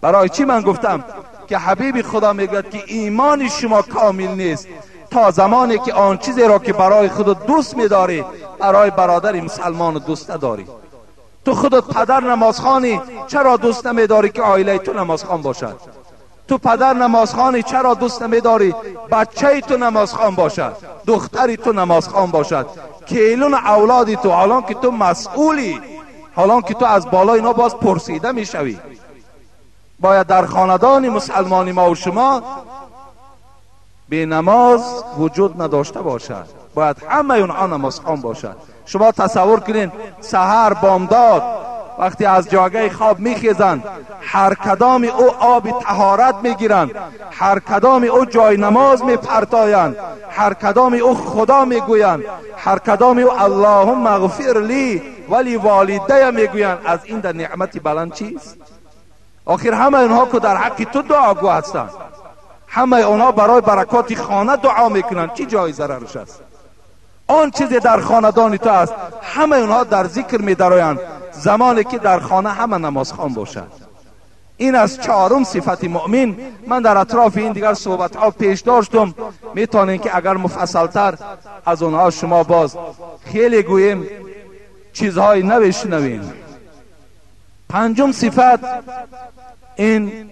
A: برای چی من گفتم که حبیب خدا میگوید که ایمان شما کامل نیست تا زمانی که آن چیزی را که برای خود دوست میداری برای برادر مسلمان دوست نداری. تو خودت پدر نمازخوانی، چرا دوست نمیداری که عائله تو نمازخوان باشد؟ تو پدر نمازخوانی، چرا دوست نمیداری بچه تو نمازخوان باشد، دختری تو نمازخوان باشد، کیلون اولادی تو، حالان که تو مسئولی، حالان که تو از بالای اینا باز پرسیده میشوی. باید در خاندان مسلمانی ما و شما بی نماز وجود نداشته باشد، باید همه اونها نمازخوان باشد. شما تصور کنین سحر بامداد وقتی از جاگه خواب میخیزند، هر کدام او آب طهارت میگیرند، هر کدام او جای نماز میپرتایند، هر کدام او خدا میگویند، هر کدام او اللهم اغفر لی ولی والدی میگویند. از این در نعمت بلند چیست؟ آخر همه اونها که در حق تو دعاگو هستند، همه اونها برای برکات خانه دعا میکنند، چی جای ضررش است؟ آن چیزی در خاندان تو است، همه اونها در ذکر میدرایند زمانی که در خانه همه نمازخوان باشد. این از 4 صفت مؤمن. من در اطراف این دیگر صحبت ها پیش داشتم، میتونین که اگر مفصلتر از اونها شما باز خیلی گوییم چیزهای نوشنوین. 5 صفت این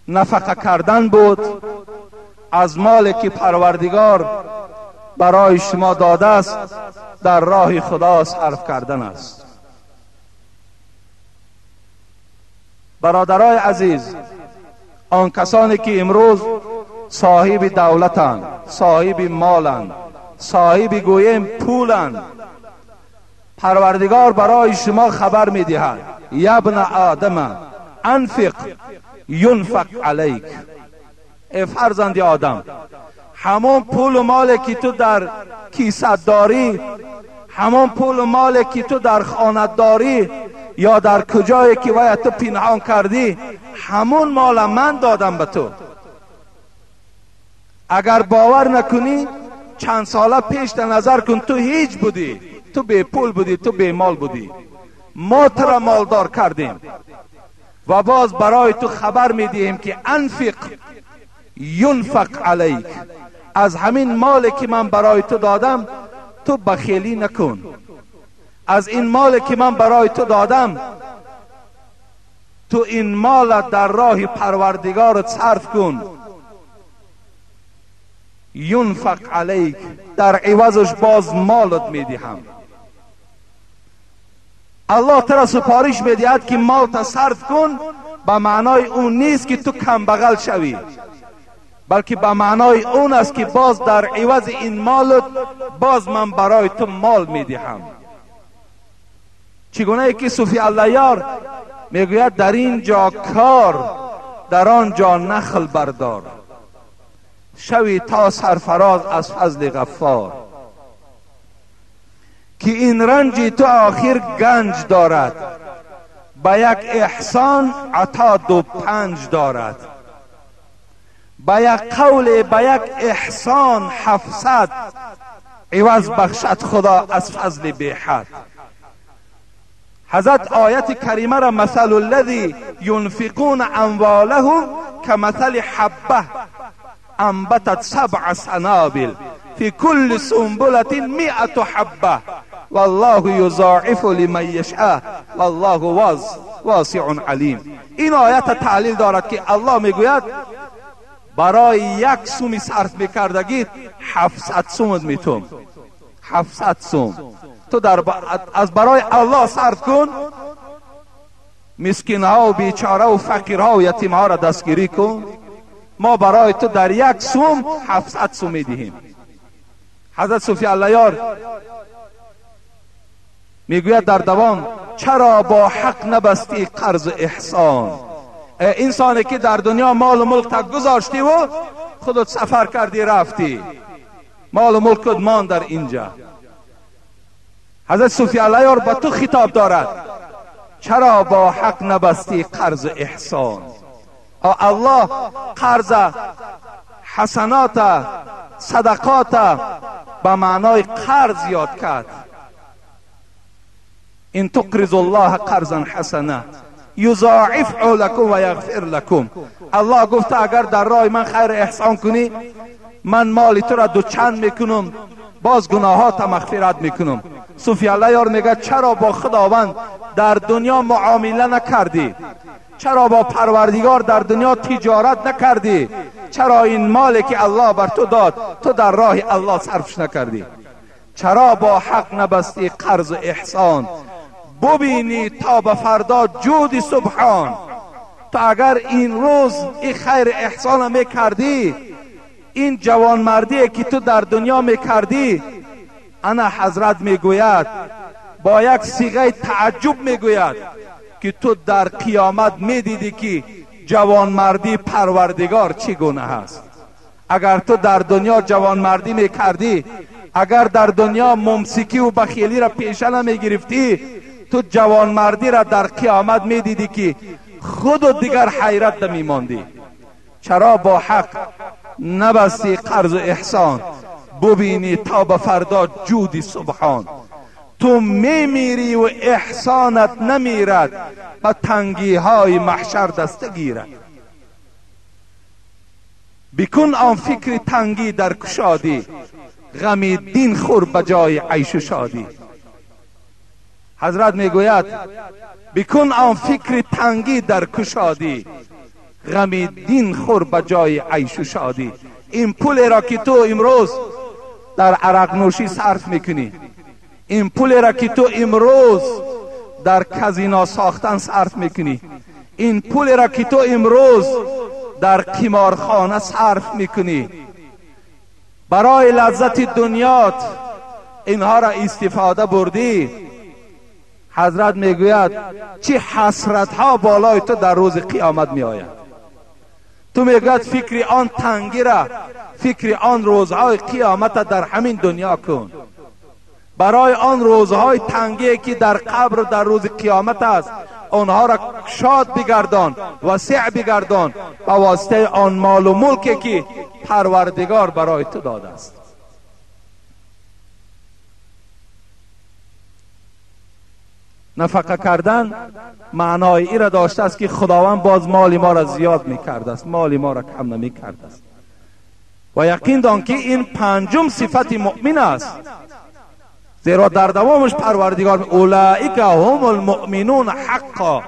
A: نفقه کردن بود از مالی که پروردگار برای شما داده است، در راه خدا صرف کردن است. برادرای عزیز، آن کسانی که امروز صاحب دولتند، صاحب مالند، صاحب گویم پولند، پروردگار برای شما خبر میدهد یبن آدم انفق ینفق علیک. ای فرزند آدم، همون پول و مالی که تو در کیسه داری، همون پول و مالی که تو در خانه داری یا در کجایی که باید تو پنهان کردی، همون مال من دادم به تو. اگر باور نکنی چند ساله پیش در نظر کن، تو هیچ بودی، تو بی پول بودی، تو بی مال بودی، ما تو را مالدار کردیم و باز برای تو خبر میدهیم که انفق ینفق علیک. از همین مالی که من برای تو دادم تو بخیلی نکن، از این مالی که من برای تو دادم تو این مال در راه پروردگارت صرف کن. ینفق علیک، در عوضش باز مالت میدهم. الله ترا سپارش میدهد که مال تا صرف کن، به معنای اون نیست که تو کم بغل شوی، بلکه به معنای اون است که باز در عوض این مالت باز من برای تو مال میدهم. چگونه که صوفی الله یار میگوید در این جا کار، در آن جا نخل بردار، شوی تا سرفراز از فضل غفار. که این رنج تو آخر گنج دارد، به یک احسان عطا 2 5 دارد، به یک قول به یک احسان 700 عوض بخشد خدا از فضل بی حد. حضرت آیت کریمه را مثل الذی ینفقون اموالهم کمثل حبه انبتت 7 سنابل فی کل سنبلة 100 حبه والله یضاعف لمن یشاء والله واسع علیم. این آیت تعلیل دارد که الله میگوید برای یک سومی صرف میکردگی 700 سومت میتم، 700 سوم تو در از برای الله صرف کن، مسکین ها و بیچاره و فقیرها و یتیم ها را دستگیری کن، ما برای تو در یک سوم 700 سوم میدهیم. حضرت صوفی اللهیار میگوید در دوام چرا با حق نبستی قرض احسان؟ انسانی که در دنیا مال و ملک تا گذاشتی و خودت سفر کردی رفتی، مال و ملک مان در اینجا. حضرت صوفی اللهیار با تو خطاب دارد، چرا با حق نبستی قرض احسان؟ الله قرض حسنات صدقات به معنای قرض یاد کرد. ان تقرضوا الله قرضا حسنا یضاعفه لکم و یغفر لکم. الله گفته اگر در راه من خیر احسان کنی، من مال تو را دوچند میکنم، باز گناهات مغفرت میکنم. صوفی الله یار میگه چرا با خداوند در دنیا معامله نکردی؟ چرا با پروردگار در دنیا تجارت نکردی؟ چرا این مالی که الله بر تو داد تو در راه الله صرفش نکردی؟ چرا با حق نبستی قرض احسان؟ ببینی تا به فردا جود سبحان. تو اگر این روز این خیر احسان میکردی، این جوانمردی که تو در دنیا میکردی، انا حضرت میگوید با یک صیغه تعجب میگوید که تو در قیامت میدیدی که جوانمردی پروردگار چگونه هست. اگر تو در دنیا جوانمردی میکردی، اگر در دنیا ممسکی و بخیلی را پیشه نمیگرفتی، تو جوانمردی را در قیامت میدیدی که خود و دیگر حیرت نمیماندی. چرا با حق نبستی قرض و احسان؟ ببینی تا به فردا جودی سبحان. تو میمیری و احسانت نمیرد، به تنگی های محشر دسته گیرد. بکن آن فکر تنگی در کشادی، غم دین خور به جای عیش و شادی. حضرت میگوید بکن آن فکر تنگی در کشادی، غم دین خور به جای عیش و شادی. این پول را که تو امروز در عرق نوشی صرف میکنی، این پول را که تو امروز در کازینو ساختن صرف میکنی، این پول را که تو امروز در قمارخانه صرف میکنی، برای لذت دنیات اینها را استفاده بردی. حضرت میگوید چه حسرت ها بالای تو در روز قیامت میآید. تو میگوید فکر آن تنگی را، فکر آن روزهای قیامت در همین دنیا کن. برای آن روزهای تنگی که در قبر در روز قیامت است، آنها را شاد بگردان، وسیع بگردان به واسطه آن مال و ملکی که پروردگار برای تو داده است. نفقه کردن معنای ای را داشته است که خداوند باز مال ما را زیاد میکرده است، مال ما را کم نمیکرده است. و یقین دان که این پنجم صفت مؤمن است، زیرا در دوامش پروردگار اولئک هم المؤمنون حقا.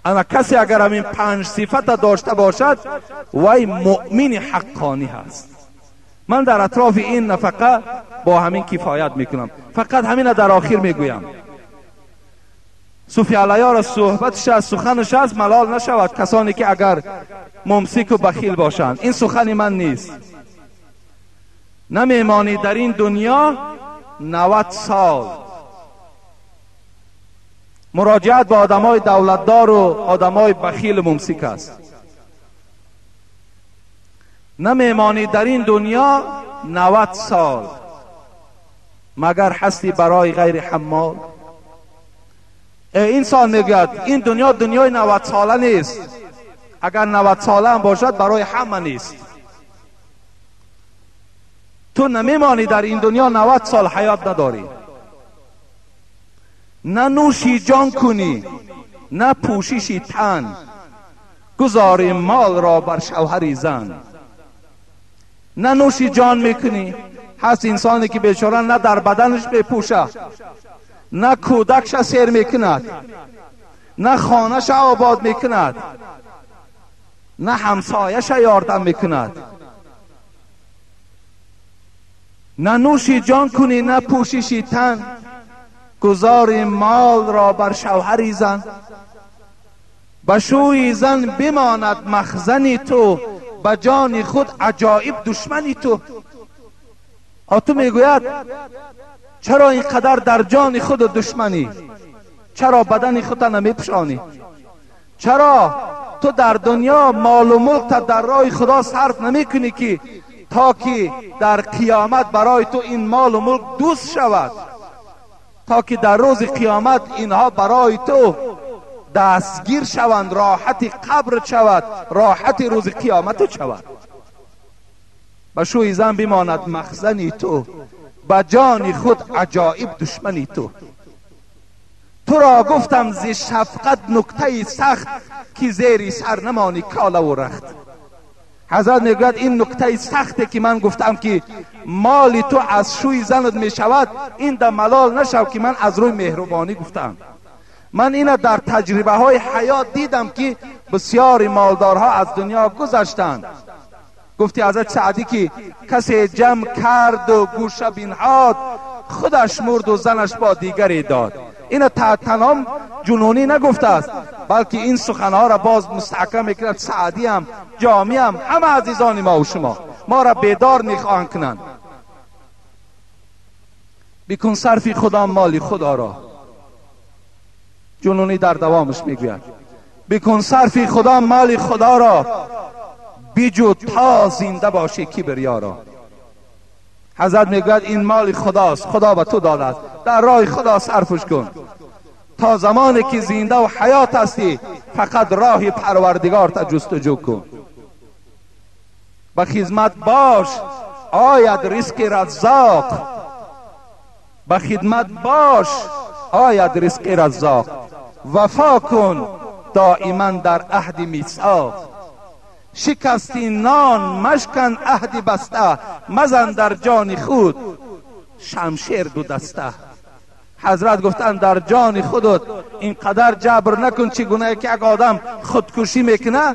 A: اما کسی اگر همین پنج صفت داشته باشد وی مؤمن حقانی هست. من در اطراف این نفقه با همین کفایت میکنم، فقط همین در آخر میگویم. صوفی علیار صحبتش از سخنش از ملال نشود کسانی که اگر ممسک و بخیل باشند. این سخن من نیست. نمیمانی در این دنیا 90 سال. مراجعت به آدمای دولتدار و آدمای بخیل و ممسک است. نمیمانی در این دنیا 90 سال، مگر هستی برای غیر حمال. انسان میگوید این دنیا دنیای 90 ساله نیست. اگر 90 ساله هم باشد برای همه نیست. تو نمیمانی در این دنیا 90 سال حیات نداری. نه نوشی جان کنی نه پوششی تن، گذاری مال را بر شوهری زن. نه نوشی جان میکنی. هست انسانی که بیچاره نه در بدنش بپوشه، نه کودکش سیر میکند، نه خانه‌ش آباد میکند، نه همسایه‌ش یاردم میکند. نه نوشی جان کنی نه پوششی تن، گذار مال را بر شوهری زن. به شوی زن بماند مخزنی تو، به جان خود عجایب دشمنی تو. تو میگوید چرا اینقدر در جان خود دشمنی؟ چرا بدن خود نمیپوشانی؟ چرا تو در دنیا مال و ملک تا در راه خدا صرف نمیکنی که تا که در قیامت برای تو این مال و ملک دوست شود، تا که در روز قیامت اینها برای تو دستگیر شوند، راحت قبر شود، راحت روز قیامت شود. به شوی زن بماند مخزنی تو، به جان خود عجایب دشمنی تو. تو را گفتم ز شفقت نکته سخت، که زیر سر نمانی کاله و رخت. حضرت میگوید این نکته سخته که من گفتم که مال تو از شوی زنت میشود، این در ملال نشو که من از روی مهربانی گفتم. من اینو در تجربه های حیات دیدم که بسیاری مالدارها از دنیا گذشتند. گفتی حضرت سعدی که کسی جمع کرد و گوشه بنهاد، خودش مرد و زنش با دیگری داد. اینو تنها جنونی نگفته است، بلکه این سخنها را باز مستحکم میکند. سعدی هم، جامی هم، همه عزیزان ما و شما ما را بیدار میخواهند کنند. بکن صرفی خدا مالی خدا را. جنونی در دوامش میگوید بکن صرفی خدا مالی خدا را، بجو تا زنده باشی کبریا را. حضرت میگوید این مال خداست، خدا به تو داده است، در راه خدا صرفش کن. تا زمانی که زنده و حیات هستی فقط راه پروردگار تا جستجو کن. به خدمت باش آید رزق رزاق، به خدمت باش آید رزق رزاق. وفا کن دائما در عهد میثاق، شکستی نان مشکن عهد بسته، مزن در جان خود شمشیر دو دسته. حضرت گفتن در جان خودت اینقدر جبر نکن چگونه که یک آدم خودکشی میکنه،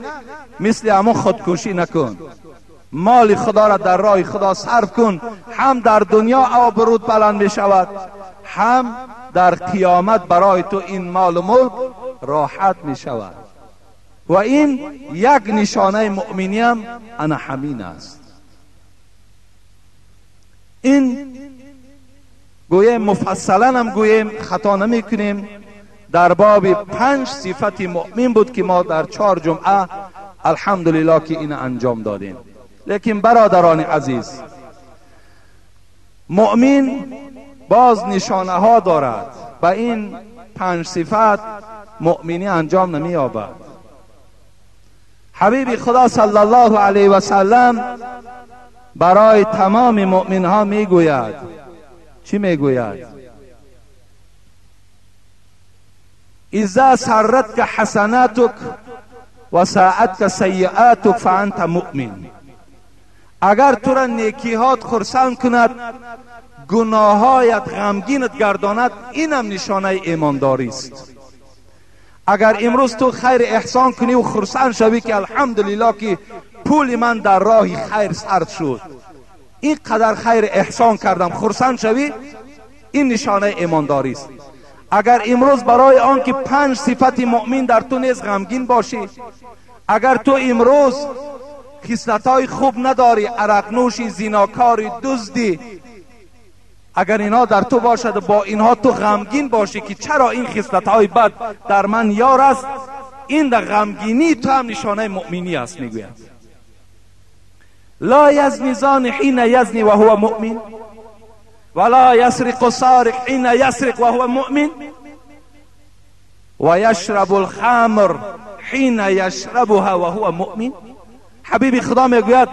A: مثل همون خودکشی نکن. مال خدا را در راه خدا صرف کن، هم در دنیا آبرود بلند میشود، هم در قیامت برای تو این مال و ملک راحت میشود. و این یک نشانه مؤمنی هم انا همین است. این گویم مفصلا هم گویم خطا نمی کنیم. در باب 5 صفت مؤمن بود که ما در 4 جمعه الحمدلله که این انجام دادیم. لیکن برادران عزیز، مؤمن باز نشانه ها دارد. با این 5 صفت مؤمنی انجام نمی یابد. حبیب خدا صلی الله علیه و سلم برای تمام مؤمن ها میگوید، چی میگوید؟ اذا سرتک حسناتک و ساعتک سیئاتک فانت مؤمن. اگر تو را نیکیهات خرسند کند، گناهایت غمگینت گرداند، اینم نشانه ایمانداری است. اگر امروز تو خیر احسان کنی و خرسند شوی که الحمدلله که پول من در راه خیر صرف شد، این قدر خیر احسان کردم، خرسند شوی، این نشانه ایمانداری است. اگر امروز برای آن که 5 صفت مؤمن در تو نیز غمگین باشی، اگر تو امروز خصلت‌های خوب نداری، عرق نوشی، زیناکاری، دزدی، اگر اینها در تو باشد و با اینها تو غمگین باشی که چرا این خصلت‌های بد در من یار است، این در غمگینی تو هم نشانه مؤمنی است. میگوید لا یزنی زانی حین یزنی و هو مؤمن ولا یسرق سارق حین یسرق و هو مؤمن و یشرب الخمر حین یشربها و هو مؤمن. حبیب خدا میگوید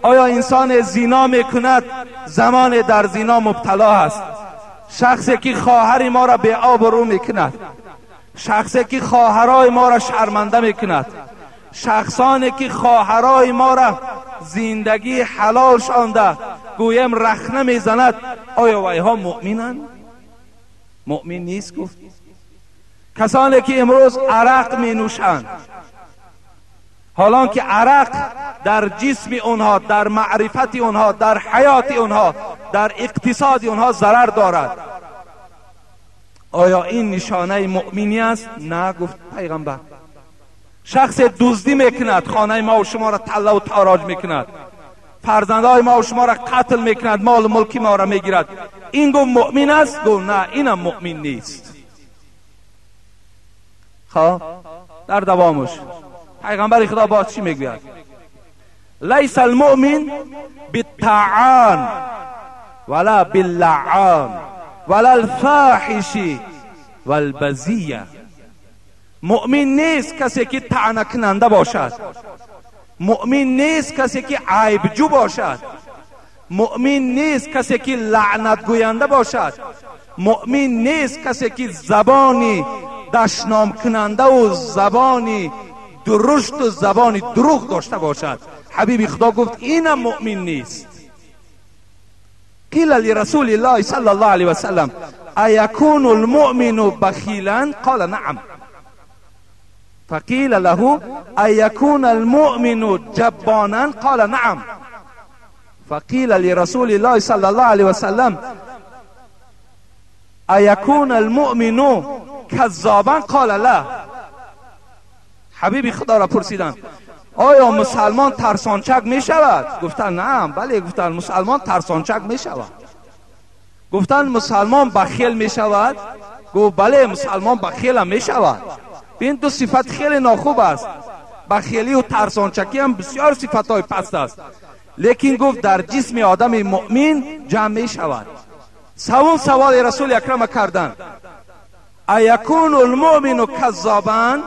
A: آیا انسان زنا میکند زمان در زنا مبتلا است؟ شخصی که خواهر ما را به آب رو میکند، شخصی که خواهرای ما را شرمنده میکند، شخصانی که خواهرای ما را زندگی حلال شانده گویم رخنه میزند، آیا ویها مؤمنند؟ مؤمن نیست. گفت کسانی که امروز عرق می نوشند، حالان که عرق در جسم اونها، در معرفت اونها، در حیات اونها، در اقتصاد اونها ضرر دارد، آیا این نشانه مؤمنی است؟ نه، گفت پیغمبر. شخص دزدی میکند، خانه ما و شما را تله و تاراج میکند، فرزندهای ما و شما را قتل میکند، مال و ملک ما را میگیرد. این گفت مؤمن است؟ گفت نه، اینم مؤمن نیست. خب در دوامش پیغمبر خدا باز چی میگوید؟ لیس المؤمن بالطعان ولا باللعان ولا الفاحش والبزیه. مؤمن نیست کسی که طعنه کننده باشد، مؤمن نیست کسی که عیبجو باشد، مؤمن نیست کسی که لعنت گوینده باشد، مؤمن نیست کسی که زبانی دشنام کننده و زبانی درشت و زبانی دروغ داشته باشد. حبیب خدا گفت اینم مؤمن نیست. قیل لرسول الله صلی الله علیه وسلم ایکون المؤمن بخیلا؟ قال نعم. فقیل له ایکون المؤمن جبانا؟ قال نعم. فقیل لرسول الله صلی الله علیه وسلم ایکون المؤمن کذابا؟ قال لا. حبیب خدا را پرسیدند آیا مسلمان ترسانچک می شود؟ گفتند نه، بله. گفتند مسلمان ترسانچک می شود. گفتند مسلمان بخیل می شود؟ گفت بله، مسلمان بخیل هم می شود. این دو صفت خیلی ناخوب است، بخیلی و ترسانچکی هم بسیار صفت های پست است، لیکن گفت در جسم آدم مؤمن جمع می شود. سوم سوال رسول اکرم کردند ایکون المؤمن کذابا؟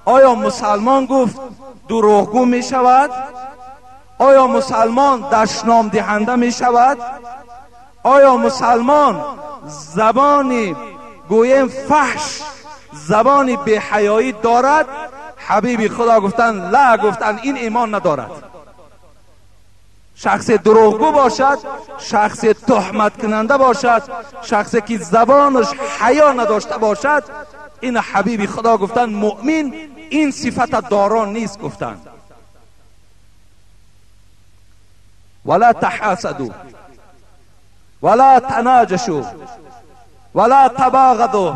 A: آیا مسلمان گفت دروغگو می شود؟ آیا مسلمان دشنام دهنده می شود؟ آیا مسلمان زبانی گویم فحش، زبانی بی‌حیایی دارد؟ حبیب خدا گفتند لا، گفتند این ایمان ندارد. شخص دروغگو باشد، شخص تهمت کننده باشد، شخصی که زبانش حیا نداشته باشد، این حبیب خدا گفتند مؤمن این صفت داران نیست. گفتند ولا تحاسدوا ولا تناجشوا ولا تباغضوا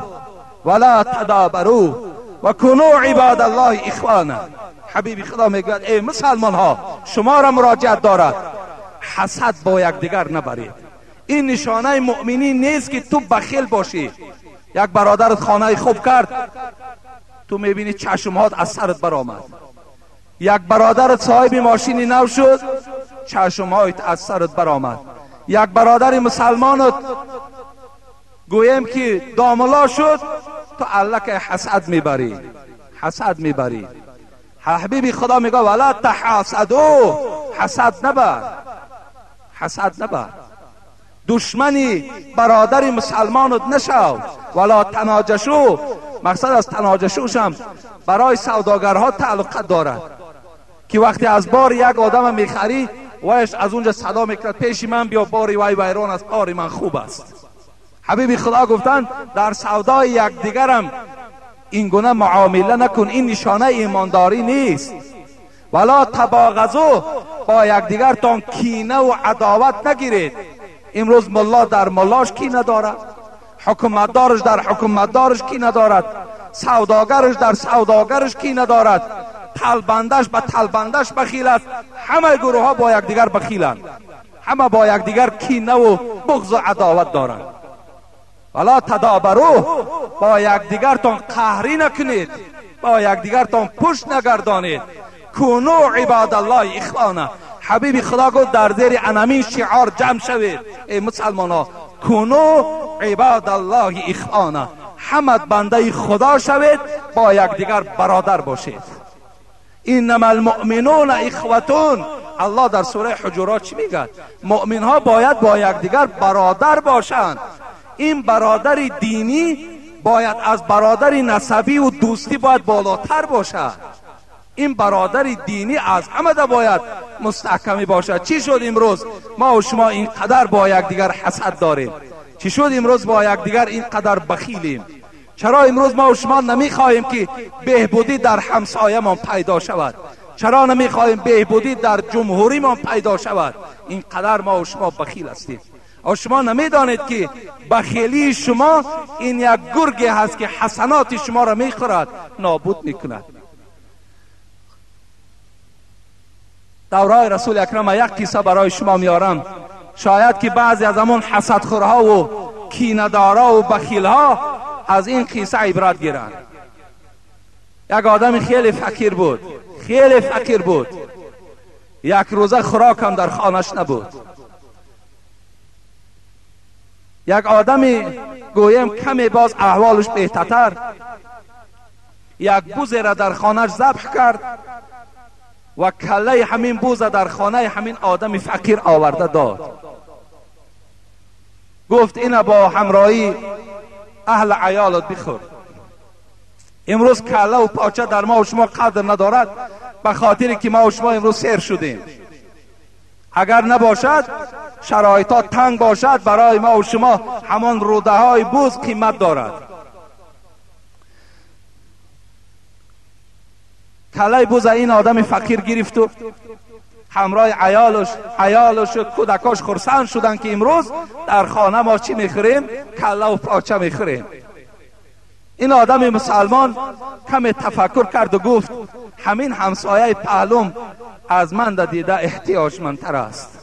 A: ولا تدابروا وكونوا عباد الله اخوانا. حبیب خدا میگوید ای مسلمان ها، شما را مراجعت دارد، حسد با یکدیگر نبرید. این نشانه مؤمنی نیست که تو بخیل باشی. یک برادرت خانه خوب کرد، تو میبینی چشمهات از سرت برآمد. یک برادرت صاحب ماشین نو شد، چشمهایت از سرت برآمد. یک برادر مسلمانت گویم که داملا شد، تو الک حسد میبری، حسد میبری. حبیب خدا میگه ولا تحاسدو، حسد نبر، حسد نبر، دشمنی برادر مسلمانت نشو. ولا تناجشو، مقصد از تناجشوش هم برای سوداگرها تعلق دارد که وقتی از بار یک آدم میخری، وایش از اونجا صدا میکرد پیش من بیا، باری وای ویران است، باری من خوب است. حبیب خدا گفتند در سودای یکدیگرم این گونه معامله نکن، این نشانه ایمانداری نیست. ولا تباغضوا، با یکدیگرتان کینه و عداوت نگیرید. امروز ملا در ملاش کینه دارد، حکومتدارش در حکومتدارش کینه دارد، سوداگرش در سوداگرش کینه دارد، تلبندش به تلبندش بخیل است. همه گروه ها با یکدیگر بخیلند، همه با یکدیگر کینه و بغض و عداوت دارند. ولا تدابرو، با یکدیگرتان قهری نکنید، با یکدیگرتان پشت نگردانید. کونو عباد الله اخوانا. حبیب خدا گفت در زیر انمین شعار جمع شوید ای مسلمان ها، کونو عباد الله اخوانا، همه بنده خدا شوید، با یکدیگر برادر باشید. انما المؤمنون اخوتون. الله در سوره حجرات چی میگه؟ مؤمن ها باید با یکدیگر برادر باشند. این برادر دینی باید از برادر نسبی و دوستی باید بالاتر باشد. این برادر دینی از همه باید مستحکمی باشد. چی شد امروز ما و شما اینقدر با یکدیگر حسد داریم؟ چی شد امروز با یکدیگر اینقدر بخیلیم؟ چرا امروز ما و شما نمیخواهیم که بهبودی در همسایه‌مان پیدا شود؟ چرا نمیخواهیم بهبودی در جمهوریمان پیدا شود؟ اینقدر ما و شما بخیل هستیم. او شما نمیدانید که بخیلی شما این یک گرگ هست که حسنات شما را میخورد، نابود میکند. دورای رسول اکرم یک قصه برای شما میارم. شاید که بعضی از همون حسدخورها و کینه‌دارا و بخیلها از این قصه عبرت گیرند. یک آدم خیلی فقیر بود، خیلی فقیر بود، یک روزه خوراک هم در خانهش نبود. یک آدمی گویم کمی باز احوالش بهتر، یک بوز را در خانهش ذبح کرد و کله همین بوز در خانه همین آدم فقیر آورده داد. گفت اینا با همراهی اهل عیالت بخور. امروز کله و پاچه در ما و شما قدر ندارد، به خاطر که ما و شما امروز سیر شدیم. اگر نباشد، شرایطات تنگ باشد، برای ما و شما همان روده های بوز قیمت دارد. کله بوز این آدم فقیر گرفت و همراه عیالش و کودکاش خرسند شدن که امروز در خانه ما چی میخوریم؟ کله و پاچه میخوریم. این آدم مسلمان کمی تفکر کرد و گفت همین همسایه پهلوم از من دیده احتیاجمندتر است.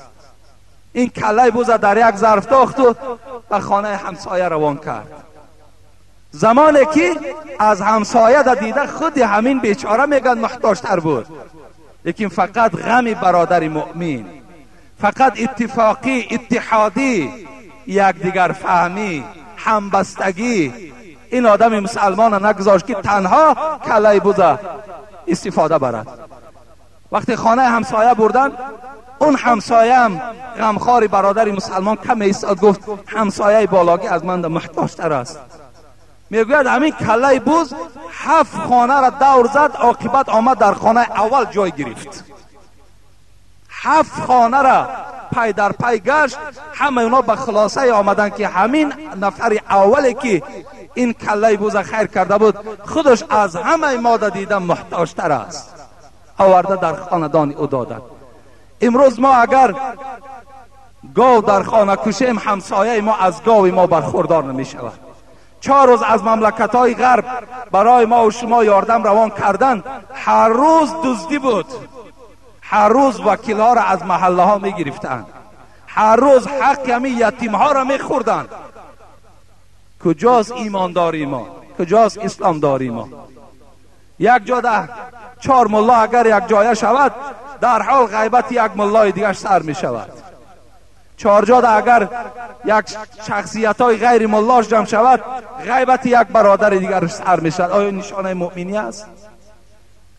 A: این کله بوز در یک ظرف تاخت و به خانه همسایه روان کرد. زمانی که از همسایه دیده خود همین بیچاره میگن محتاجتر بود، لیکن فقط غم برادر مؤمن، فقط اتفاقی، اتحادی، یکدیگر فهمی، همبستگی، این آدم مسلمان نگذاشت که تنها کله بوزه استفاده برد. وقتی خانه همسایه بردن، اون همسایه هم غمخوار برادر مسلمان کم ایستاد، گفت همسایه بالاگی از من محتاجتر است. میگوید همین کله بوز 7 خانه را دور زد، عاقبت آمد در خانه اول جای گرفت. 7 خانه را پای در پای گشت، همه اونا به خلاصه آمدن که همین نفر اولی که این کله بوز خیر کرده بود خودش از همه ماده دیده محتاجتر است، آورده در خاندان او دادن. امروز ما اگر گاو در خانه کشیم، همسایه ما از گاو ما برخوردار نمی شود. 4 روز از مملکت های غرب برای ما و شما یاردم روان کردن، هر روز دزدی بود، هر روز وکیل ها را از محله ها می گرفتند، هر روز حق همین یتیم ها را می خوردند. کجاست ایمانداری ما؟ کجاست اسلام داری ما؟ یک جا ده 4 ملا اگر یک جایه شود، در حال غیبت یک ملای دیگرش سر می شود. 4 جا ده اگر یک شخصیت های غیر ملاش جمع شود، غیبت یک برادر دیگرش سر می شود. آیا نشانه مؤمنی است؟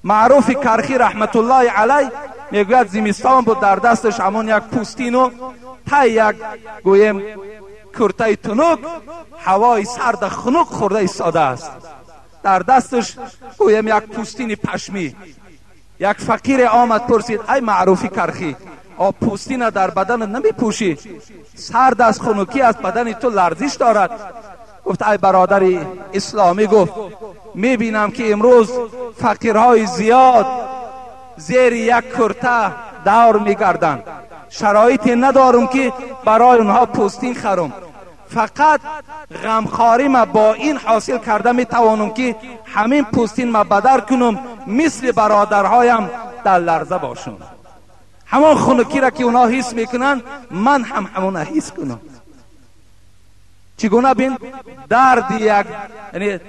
A: معروف کرخی رحمت الله علیه میگوید زمستان بود، در دستش همون یک پوستین و تای یک گویم کرته تنک، هوای سرد خنک خورده ایستاده است. در دستش گویم یک پوستین پشمی. یک فقیر آمد پرسید ای معروفی کرخی، آ پوستین در بدن نمی پوشی، سرد از خنکی از بدن تو لرزش دارد. گفت ای برادر اسلامی، گفت میبینم که امروز فقیرهای زیاد زیر یک کرته دور میگردند، شرایطی ندارم که برای اونها پوستین خرم، فقط غمخواری ما با این حاصل کرده میتوانم که همین پوستین ما بدر کنم، مثل برادرهایم در لرزه باشم. همان خنکی را که اونا حس میکنن من هم همون حس کنم. چگونه بین درد یک، یعنی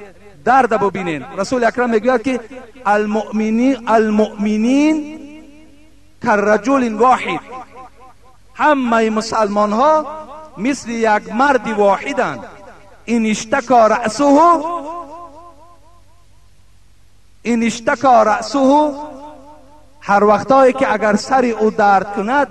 A: درد ببینین. رسول اکرم میگوید که المؤمنین کالرجل واحد، همه مسلمان ها مثل یک مرد واحدند. این اشتکا رأسه، هر وقتایی که اگر سر او درد کند